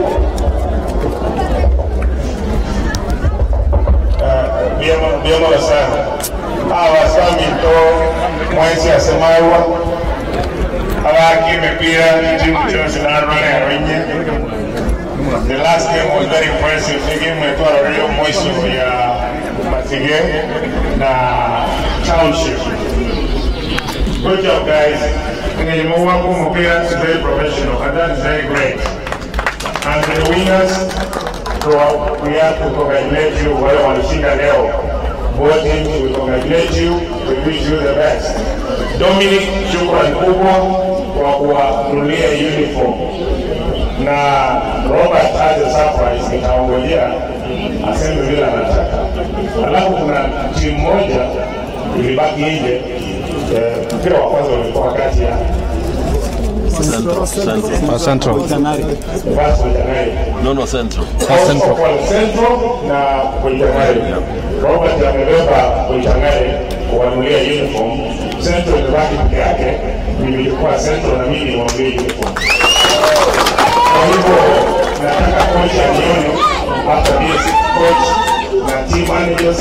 ya Biamo sana. Hawa sami to mwezi asemawa. Hawa kimepira timu chose na Armani Arinye. The last game was very impressive. The game ilikuwa real mwisho ya Masige na Township. Good job guys. Mpira is very professional and that is very great. And the winners, so we have to congratulate you wale walishinda leo. Both teams, we congratulate you, we wish you the best. Dominic, shukrani kubwa kwa kuwanunulia uniform. Na Robert as a surprise nitaongojea aseme vile anataka. Alafu kuna timu moja ilibaki nje. Mpira wa kwanza ulikuwa kati ya Central. No, Central. Central. Central na Koitanare. Robert amebeba Koitanare kuwanunulia uniform. Central imebaki peke yake. Nilikuwa Central na mimi niwanunulie uniform. Kwa hivyo nataka coach anione hata BSC coach na team managers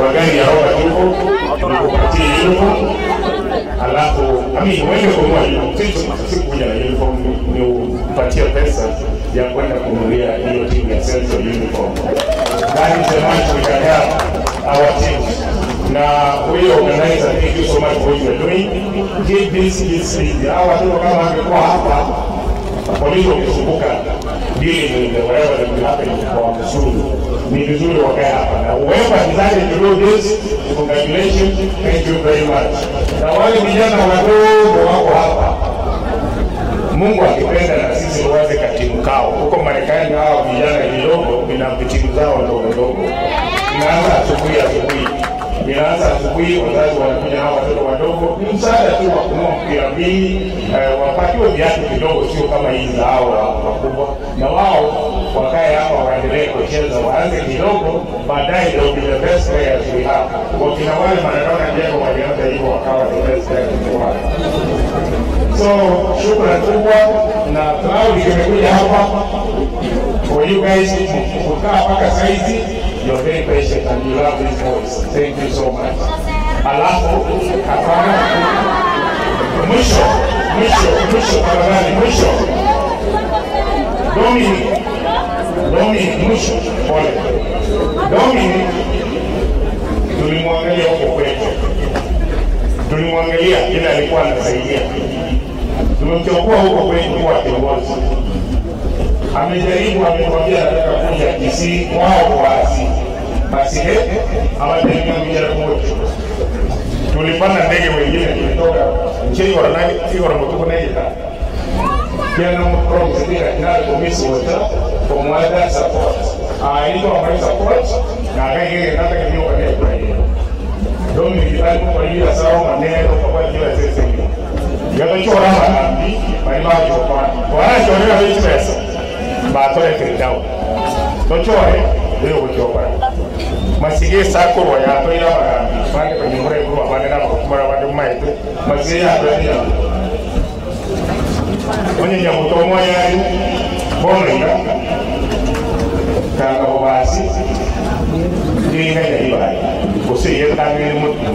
wa gari ya Robert huko nikupatie uniform. Alafu wewe kununua uniform, sikuja na uniform ni upatie pesa ya kwenda kununulia hiyo timu ya Central uniform. That is the much we can help our teams. Na huyo organizer, thank you so much for what you are doing. Keep this easy. Hawa watu kama wangekuwa hapa polisi wakizunguka dealing with whatever that will happen kwa Msulu. Ni vizuri wakae hapa. Na whoever decided to do this, congratulations, thank you very much. Na wale vijana wadogo wako hapa, Mungu akipenda na sisi tuanze katimu kao. Huko Marekani hao vijana kidogo ina timu zao ndogo ndogo. Inaanza asubuhi asubuhi. Inaanza asubuhi, wazazi wanakuja na watoto wadogo. Ni msaada tu wa kununua mpira mbili, wapatiwe viatu kidogo, sio kama hizi za hao wakubwa. Na wao wakae hapa waendelee kucheza, waanze kidogo, baadaye ndio be the best players we have. Kwa kina wale Maradona Diego walianza hivyo wakawa the best players we have. So, shukrani kubwa na cloud imekuja hapa for you guys kukaa mpaka saizi. You're very patient and you love these boys. Thank you so much. Alafu, hapana. Mwisho, tafadhali, mwisho. Dominic, mwisho, pole. Dominic, tulimwangalia huko kwetu. Tulimwangalia ila alikuwa anasaidia. Tumemchukua huko kwetu kuwa kiongozi. Amejaribu, ametuambia anataka kuja Kisii wao waasi. Basi awatenga mjara mmoja. Tulipanda ndege wengine tulitoka nchini wa nani kwa mtuko na ita. Jana promise bila na komisi wote kwa mwada support. Ilikuwa mwada support na ngege nataka niyo kwa hiyo. Dominic alikuwa kwa hiyo sawa maneno kwa hiyo sisi. Yatachora mahambi bali bacho kwa. Kwa chora hiyo pesa. Batore kiridao. Tochore ndio kuchokora. Masige sako wa ya toira mahambi. Pande kwenye mure kwa bande na kwa bande maite. Masige ya toira. Onye nyamuto moya bonga. Kanga basi. Dinga ya ibai. Kose yetangene mutu.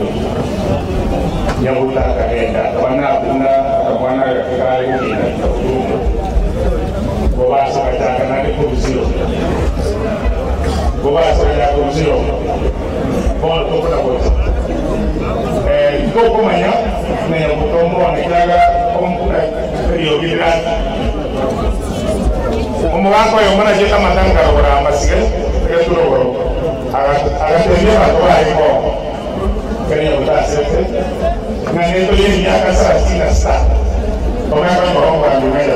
Nyamuta akagenda. Bana kuna bwana kale kina. Gobaso kataka nani kubuziro. Gobaso kataka kubuziro. Bono tokona bozo. Koko manya na nyamuto anekaga rio gidran. Omugako yo mana jeta matanga rora masige keturo goro. Agatembea kwa iko. Kenya Nyabuta sete na netoye miaka 36 omaka ngomba ngumela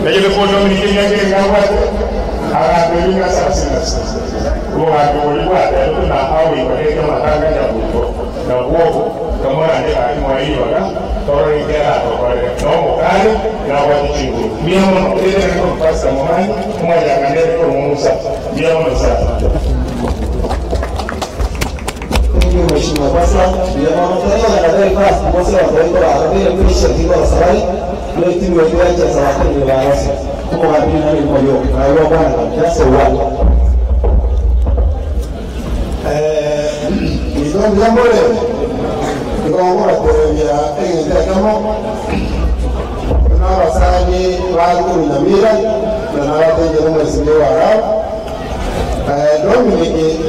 naye ko Dominic nyake ngawate akabelinga 36 ko akoli na awi ko ke matanga Nyabuto na wogo kamora ne ka mo yiwaga toro ngera to kore no mokale na wati chingu miamo ile ko pasa momani mmoja ngane ko Musa miamo sasa. Thank you, Mheshimiwa Pastor. Na very fast mose wa kwa akabele kwisha kiko safari leo timu ya kiwanja safari ni barasi kwa wapi na ni moyo na hiyo bwana just one ndio jambo leo ndio kuambia engeza kama na wasani watu na mira na watu ndio mheshimiwa wao Dominic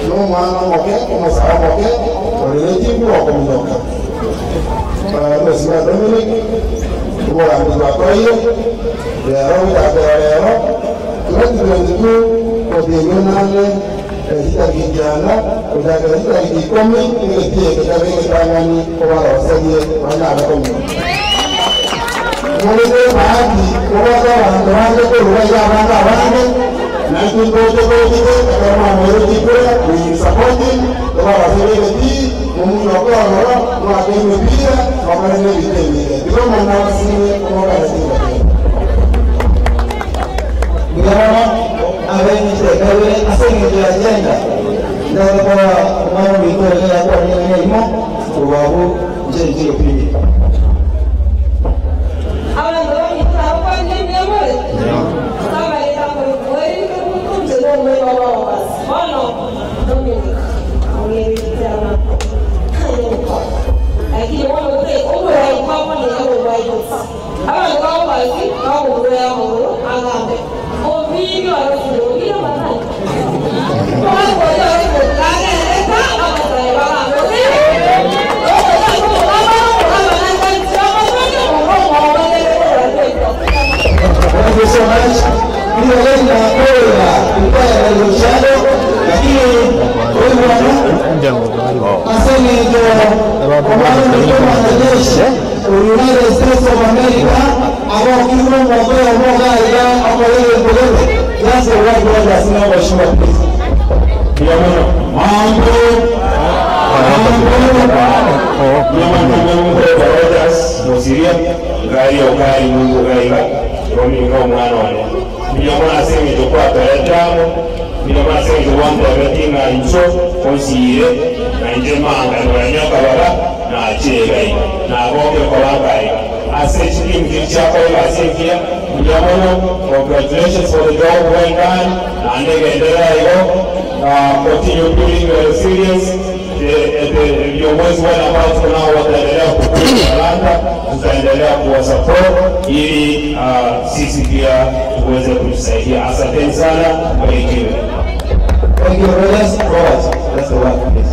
no mwana moke omusawo moke oliretibu okomunoka mheshimiwa Dominic omugambi wakoire lero witabera lero 2022 otienyo nane zitariki jana kujakera zitariki 10 igetie kitabe getang'ani obarosegie banyabe komunoka mulete bahati kubata bantu bange koruga abana abange we support him Thank you so much. United States of America, that's the right word that's now Mheshimiwa, please. Congratulations for the job well done. And continue building your resilience. Viongozi wale ambao tunao wataendelea kukuza talanta, tutaendelea kuwasupport ili sisi pia tuweze kujisaidia. Asanteni sana, mbarikiwe. Thank you, brothers. Robert, that's the one, please.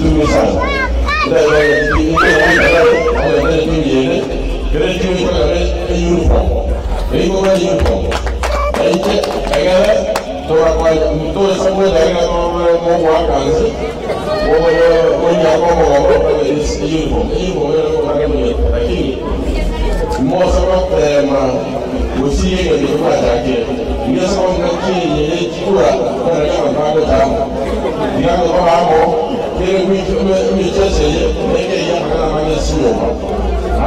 Uniform. Toa kwa mtoe Samuel aina kwa Mungu akaanza. Wewe kwa Mungu kwa uniform. Uniform wewe kwa lakini mmoja kwa tema usiye ni kwa yake. Ndio sababu ngaki yeye kura kwa kama mpango tamu. Ndio kwa hapo kile michezo yeye ya kama mwenye sio.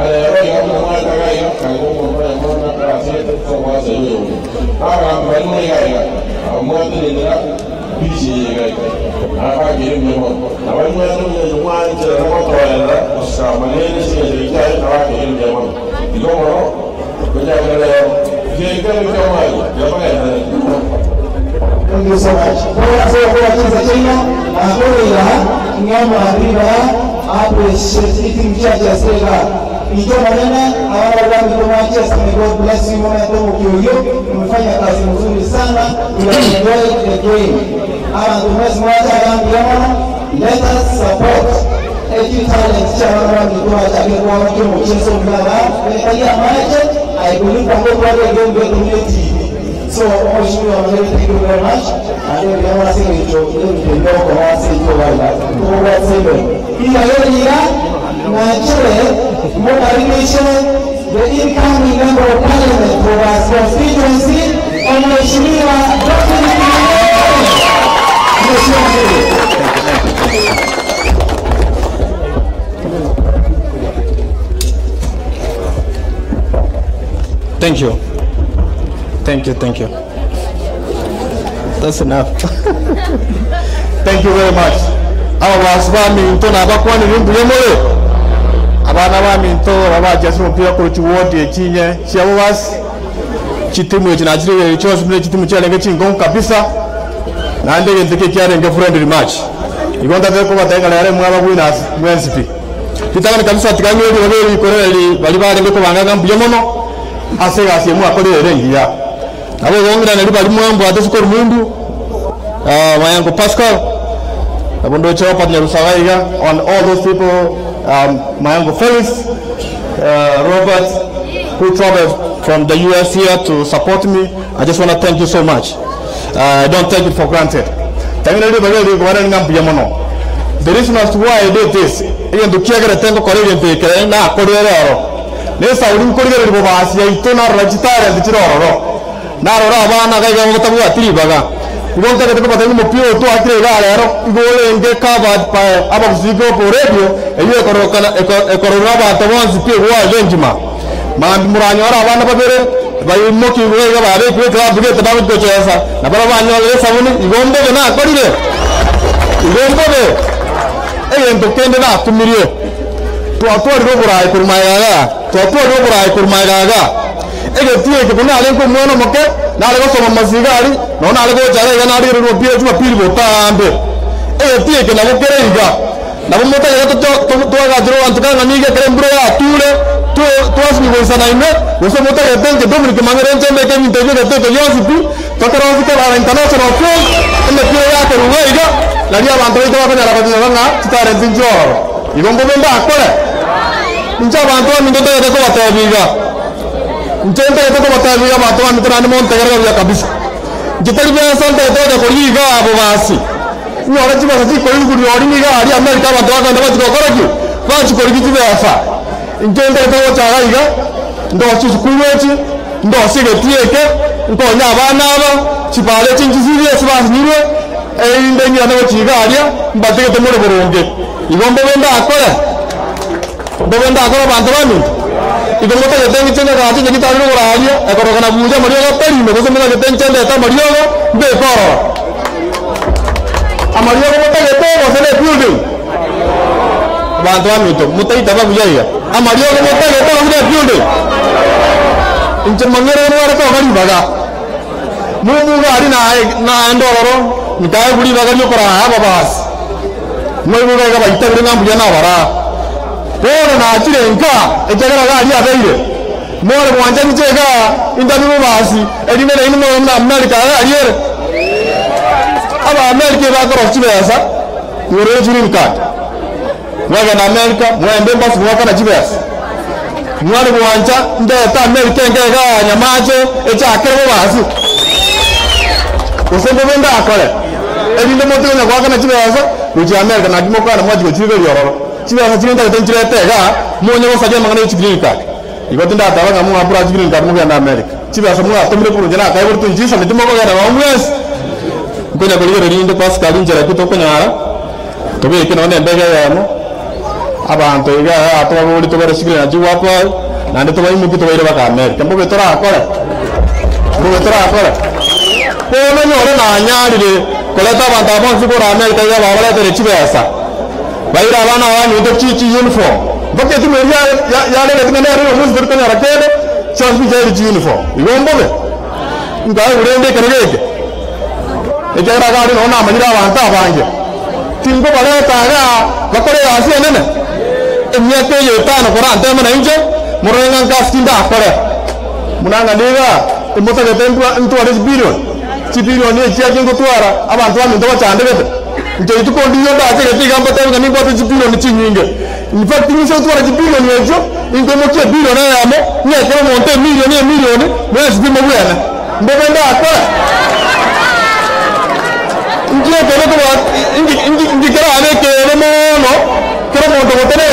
Ale ya kama mwana kaya kango kwa mwana kwa sisi kwa sisi hiyo. Hapa mbali ya amwati ni na bishi ya hapa kile mmoja. Na wale watu ni mwanzo na kwa wala kwa maneno si ya na wake kile mmoja. Ndio kwa Thank you so much. Kwa China, akolela ngama riba appreciate mchacha sega. Ijo manena awala wa Manchester, may God bless you mwana tomo kiyo. Umefanya kazi nzuri sana. You enjoy the game. Ama tumwezi mwacha gambiana. Let us support every talent cha wana wa chake kwa mtu mchezo mbaya. Nitalia macho. I believe I'm going to go to the community. So, Mheshimiwa Waziri, thank you very much. And we want to say it, we know what say to wala. What say? Iya yeye na chile motivation the incoming member of parliament for our constituency, Mheshimiwa Dr. Mheshimiwa. Thank you. Thank you, thank you. That's enough. Thank you very much. Aba basibami nto nabakwani bintu yemole. Abana bami nto abaja sino pia ko chiwodi ekinye chiabo basi. Chitimu ekinachire chose mle chitimu kyalenge chingongo kabisa. Na ndege ndeke kyalenge friendly match. Igonda beko batengala yale mwaba winners mwensipi. Kitangani kabisa tikanyo babeli koreli bali balenge ko banganga mbuye mono. Asega asiemu akorere rengi ya. Abo wongira nali bali mwambo atesuko mundu. Mayango Pascal. Abondo chawa partner Rusagaiga on all those people, Mayango Felix, Robert, who traveled from the US here to support me. I just want to thank you so much. I don't take it for granted. The reason as to why I did this, even to kiagera tengo korere ntekere na korere. Nesa ulinkorere ribobasi yaitona rajitare ndichirororo. Narora abana gaiga mutabwa tiribaga. Igonta katika pateni mupio tu akire galero igole nge covered by ababuzigo po radio eyo ekorokana ekorora abantu bonzi pie wa lenjima. Mambi muranyora abana babere bayimoki igole babe kwe club gete babu kochesa na barabanyora sabuni igombe na akorire. Igombe egento kende na tumirie. Twatwarire oburayi kurumayaga twatwarire oburayi kurumayaga egetie kibuna alenko mwana moke nale gosoma mazigari no nale gochara iga nali rwo pie Jumapili botambe egetie ke nabo kereiga nabo motagera twagajiro bantu kanga nige kere mburo yature twasigoisa na ime gose motagera tenke Dominic Mangere nchembe ke interview ke toto yosipi tokorozi ke bara international field emepira yake ruweiga nali abantu baito bakonyara batinga chitare nzinjoro igombo benda akore ncha abantu minto tete ko batabiga nchente tete ko batabiga abantu minto nani montegerera bya kabisa jitali bya sante tete ko liga abo basi nyora chibasa chikori kuri ori niga ari America abantu baganda bachikokora ki bachikori kitibesa nchente tete ko chagaiga ndo chisukuru echi ndo sigetieke nkonya abana aba chipale chinjisirie sibasinyirwe einde nyana chigaria mbategete muri burunge igombo benda akora benda akora bantu bami igombo tete ngichenda gachi ngitariro goraria ekorokana buja mariogo perime gose mena gete nchenda eta mariogo mbe koro amariogo motagete gose ne building bantu bami to mutaita babuja iga amariogo motagete gose ne building inche mangere nware ko garibaga mumu gari na na ndororo nikae buri baga ryokora aba basi mwibuga bayitabire ngambuya nabara bora nakire nka ejagara gari abeire more mwanja nichega indabibo basi erimere ino na America gari ere aba America bakora chibesa ngore green card mwaga na America mwembe basi mwaka na chibesa mwari mwanja ndeta America ngega nyamaje echakere basi Gose mbe ndakore. Erinde moto na gwaka na chibesa ruchi America na gimokana mwaji gochibe yororo. Chibesa chirenda gitenchirete ga monye gosaje mangana chi green card. Igo tinda tabanga mu apura chi green card mu genda America. Chibesa mu atomire kurunje na kaibor tunjisa mitimo kogenda wa mwesi. Nkonya kuligere rinde Pascal injera kutokonyara. Tobeke none mbege yamo. Abantu iga atwaburi tobere shikire na jiwa kwa nande tobai muki tobaire baka America. Mbobe torakora. Mbobe torakora. Kono nyore na nyarire koleta abantu abonsi bora America ya babaretere chibesa. Baira abana banyu ndo chichi uniform. Mboke timu ya ya lele tingana rero muzi turikanya rakede chance bijeri uniform. Igo mbobe. Ngaye urende kerege. Ekera gari no na manyira abantu abanje. Tingo baleta ga bakore asi enene. Emyaka eyo etano kora ntema na inje murenga nkasinda akore. Munanga niga imotagete ntware billion. Chibilion echi akingo twara abantu bami bachandegete. Nje ituko ndiyo ndache tigamba tanga nimba chibilion chinyinge. In fact niso twara chibilion ejo ingomokie billion yamo nyekero monte million e million mwezi dimobwena. Mbobe ndakora. Nje kero ko ingi kero ane kero mono kero moto gotere.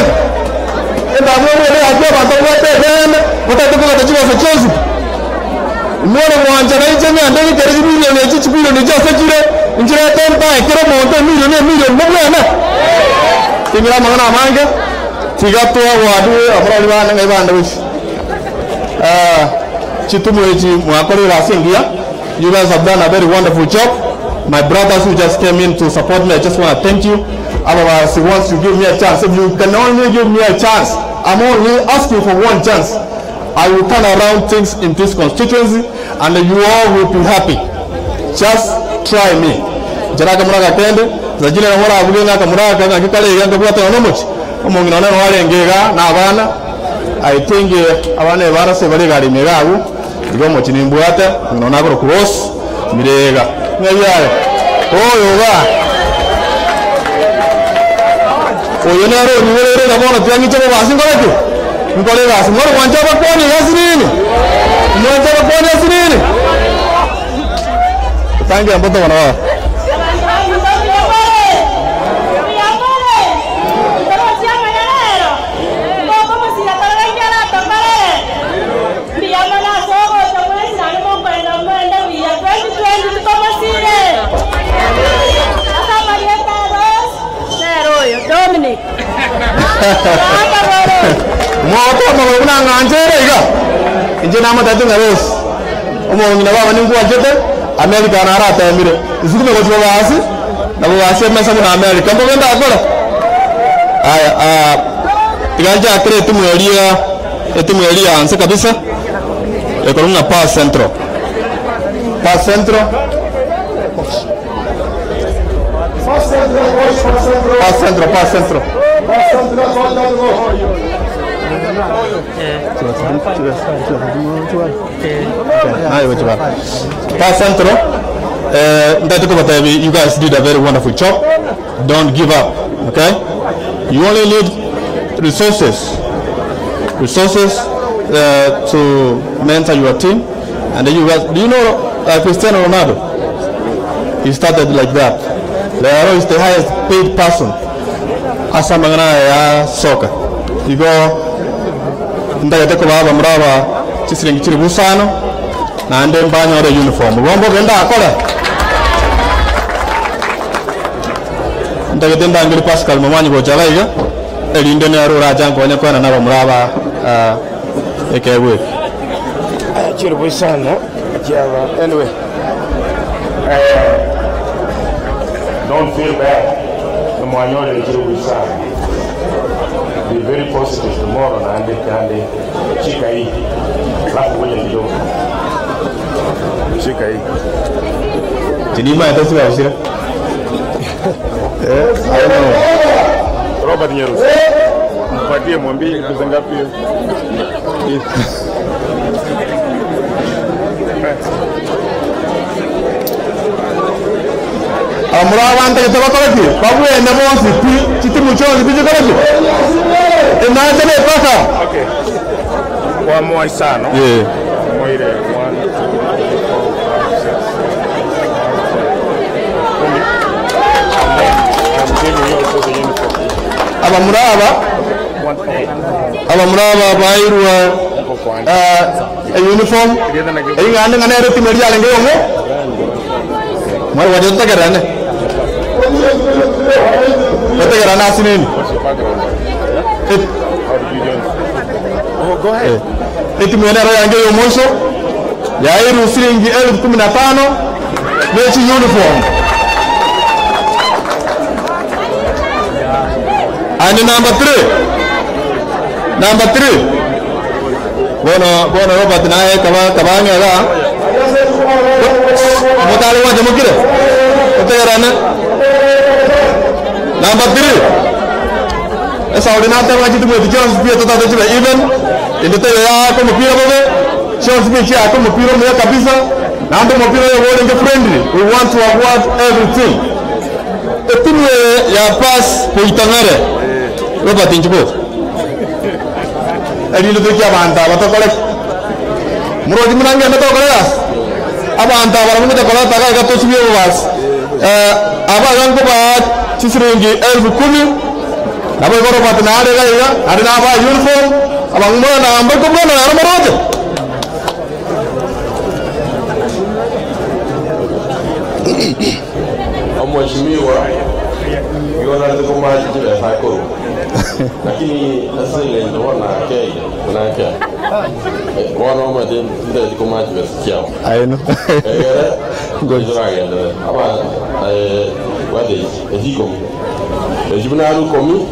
Enda mwe ne akwa bantu bote ben bote ko ko chiba chozi. Mwana mwanja na inje nyande kero million echi chibilion ejo sechire injira tempa kero monte million e million mobwena. Tingira mangana mange tigato wadu amra libana ngai banda wishi. Chitumu echi mwakorera singia. You guys have done a very wonderful job. My brothers who just came in to support me, I just want to thank you. Otherwise, once you give me a chance, if you can only give me a chance, I'm only asking for one chance. I will turn around things in this constituency and you all will be happy. Just try me. Jaraka muraka kende, zajile na mura abugenga kamuraka nga kikale yanga bwata onomochi. Omongina na walengega na abana. I think abana ebara se bali gari megabu. Igo mochi nimbwata, ngona goro cross mirega. Ngayare. Oyo ga. Oyo nero niwerere na bona tiangi chobo basi ngoreki. Ngore basi ngore wanja bakoni yasinini. Mwanja bakoni yasinini. Tangi amboto wana wa. Moto mabuna nganjere iga. Inje nama tatu ngaros. Omo ngina baba ningu ajete America na arata emire. Isukume ko basi. Na basi mesa na America. Mbo genda akora. Aya tiganja akre timu elia anse kabisa. Ekorunga pass centro. Pass centro. Pass centro, pass centro. Pass centro. You guys did a very wonderful job. Don't give up, okay? You only need resources to mentor your team. And then you guys, do you know Cristiano Ronaldo? He started like that. Lero is the highest paid person. Asa mangana ya soccer. Igo ndagete ko baba muraba chisiringi chiri busano na ande mbanya ore uniform. Bombo genda akora. Ndagete ndangiri Pascal mamanyi bojala iga elinde ne aro raja ngonya kwana naba muraba ekewe. Chiri busano java anyway. Don't feel bad. Be very positive tomorrow na ande ande shika hii. Alafu ngoja kidogo. Shika hii. Tinima yatasiwa ushira. I don't know. Robert Nyerusi. Mpatie mwambie pesa ngapi hiyo. Amura abantu bakoreki babuende bonsi pi chitimu chonzi picho koreki enate ne paka okay kwa moi sana yeah moire 1 2 3 4 5 6 Abamuraba bairwa uniform ingane ngane reti meri alenge yongo mwari waje tagerane tagerane asinini. Oh, go ahead. Eti mwenero yange yomoso yairu shilingi 15,000 mechi uniform. And number 3. Bono Robert naye kabanya ga. Mutale wa jamukire. Utegerana. Number 3. Esa ordinata wa jitu mwe Jones pia tata chiba even indetele ya ko mpira bobe Jones pia ya ko mpira mwe kabisa na ndo mpira yo wole friendly. We want to award everything. Timu ya pass kuitangare Robert injibo erino tuki abanta batokole muroji munange natokole abanta baramuta kola taka gatosibye bas aba gango ba chisiringi 10,000 nabo Robert na are gaiga are na ba uniform abangmo na ambe ko na ara moroje Mheshimiwa yona ndiko maji ya sako lakini sasa ile ndio na kei na kei wana ma de ndiko maji ya siao aino eh ngoja ngende aba wade eziko ejibuna aru komi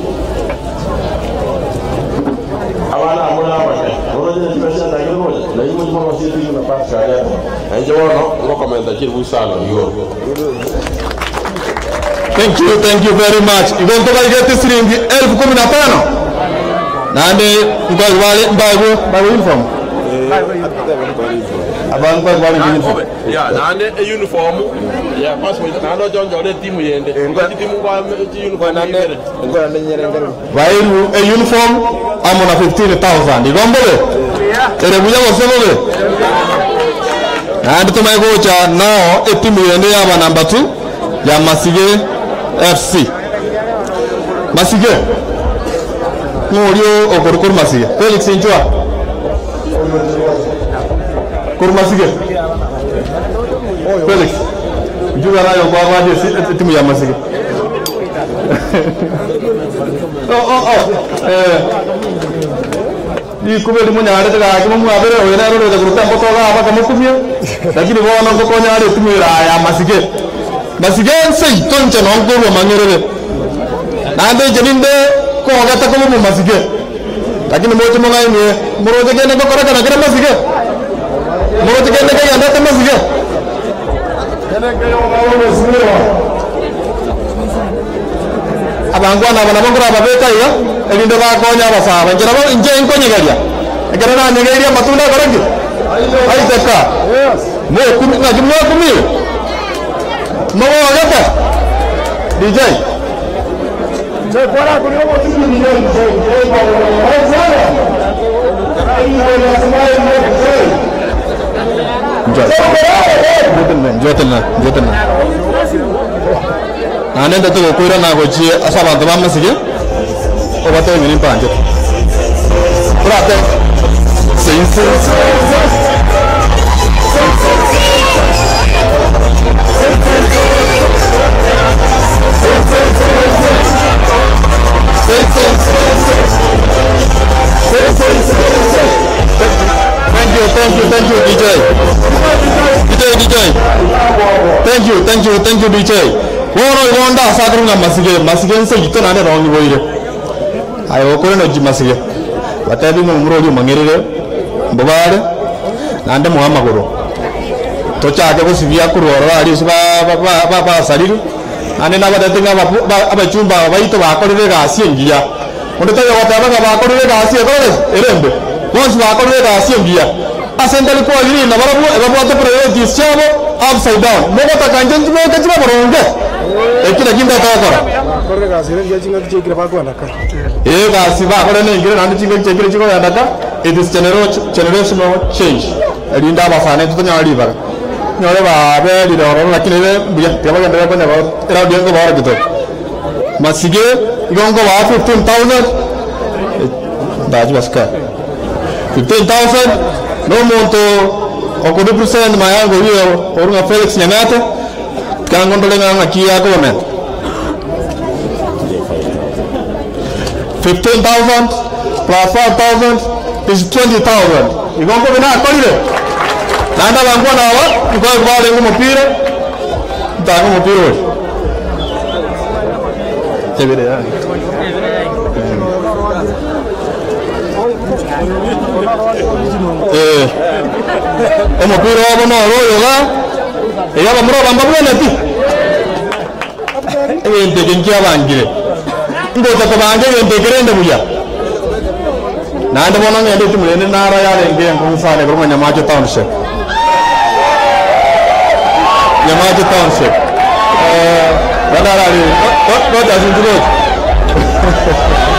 abana amona abana ngoja ndipesha na ngoja na hiyo ndio mwa sisi na pasa ya na ndio no ngokomenda kiri busana yo. Thank you very much. Igonto baigete shilingi 15,000. Nande mkwali mbago uniform. Abantu bali uniform. Ya nande uniform. Ya passport nando jonjo le timu yende. Timu kwa uniform nande ngora nyerengero. Bairu a uniform amona 15,000. Igombole. Ere buya gosebole. Nande tumayigocha nao etimu yende yaba number 2 ya Masige FC. Masige. Ngorio okorokor Masige. Felix Inchua. Kor Masige. Felix. Juga nayo kwa waje timu ya Masige. Oh. Ni kubeli munya arete ga kimu abere wena ro de grupa mboto ga aba kamukumia. Lakini bona ngokonya ari timu ya Masige. Masige nse itonche nongo manyerere. Nande jeninde ko agata ko mu Masige. Lakini moto mongai ni moroje kene ko koraka na kere Masige. Moroje kene ke yanda te Masige. Kene ke yo ma wo siro. Abangwa na bana bongora babeka ya elinde ba konya basaba. Njera ba nje nkonye garia. Ekere na nyegeria matunda korangi. Ai teka. Yes. Mo kumi na jumla kumi. Mama wagata DJ. Je bora kunyo motu ni DJ. Jotelna. Anenda to koira na gochi asaba to masige. Obate ngini panje. Prate. Sense. Thank you, DJ. DJ. Thank you, DJ. Wono iwonda asakurunga masige nse yito nane rongi boire. Ayo okore no ji masige. Batabi mu murori mangerere mbobare nande mu amagoro. Tochake gosibia kurora ari ba sariru. Ane nabatetinga abachumba baito bakorire gasi engiya. Onde tayo bataba bakorire gasi ekore erembe. Bonsi bakorire gasi engiya. Asentali kwa lini na barabu ebabwate priorities chabo upside down. Mogota kanje njiboke chiba boronge. Ekira kinda takora. Korre gasi re jinga chekire bakwanaka. Eh gasi bakore ne ingire nandi chinga chekire chiko yandaka. It is generational change. Erinda abasane tutonya riba. Nyore ba be liroro lakini be buya tiaba kende ko nyaba era diengo bara kito. Masige igongo wa 15,000 ndaji basika 15,000 no monto okurepresent mayango hiyo orunga Felix Nyang'ate kangondolenga ngakia government 15,000 plus 5,000 is 20,000. Igongo bina akolile nanda bangwa nawa iko bale ngumupira ntango mupira uri tebere ya omupira wabo noroyoga eya bamuro bamba bwene ti ebintu nkiabangire ngoza kubange ebintu ekirende buya nande bona ngende timulene nara yarenge nkusane kuruma Nyamache Township. Nyamache Township. Banarari, what does it do?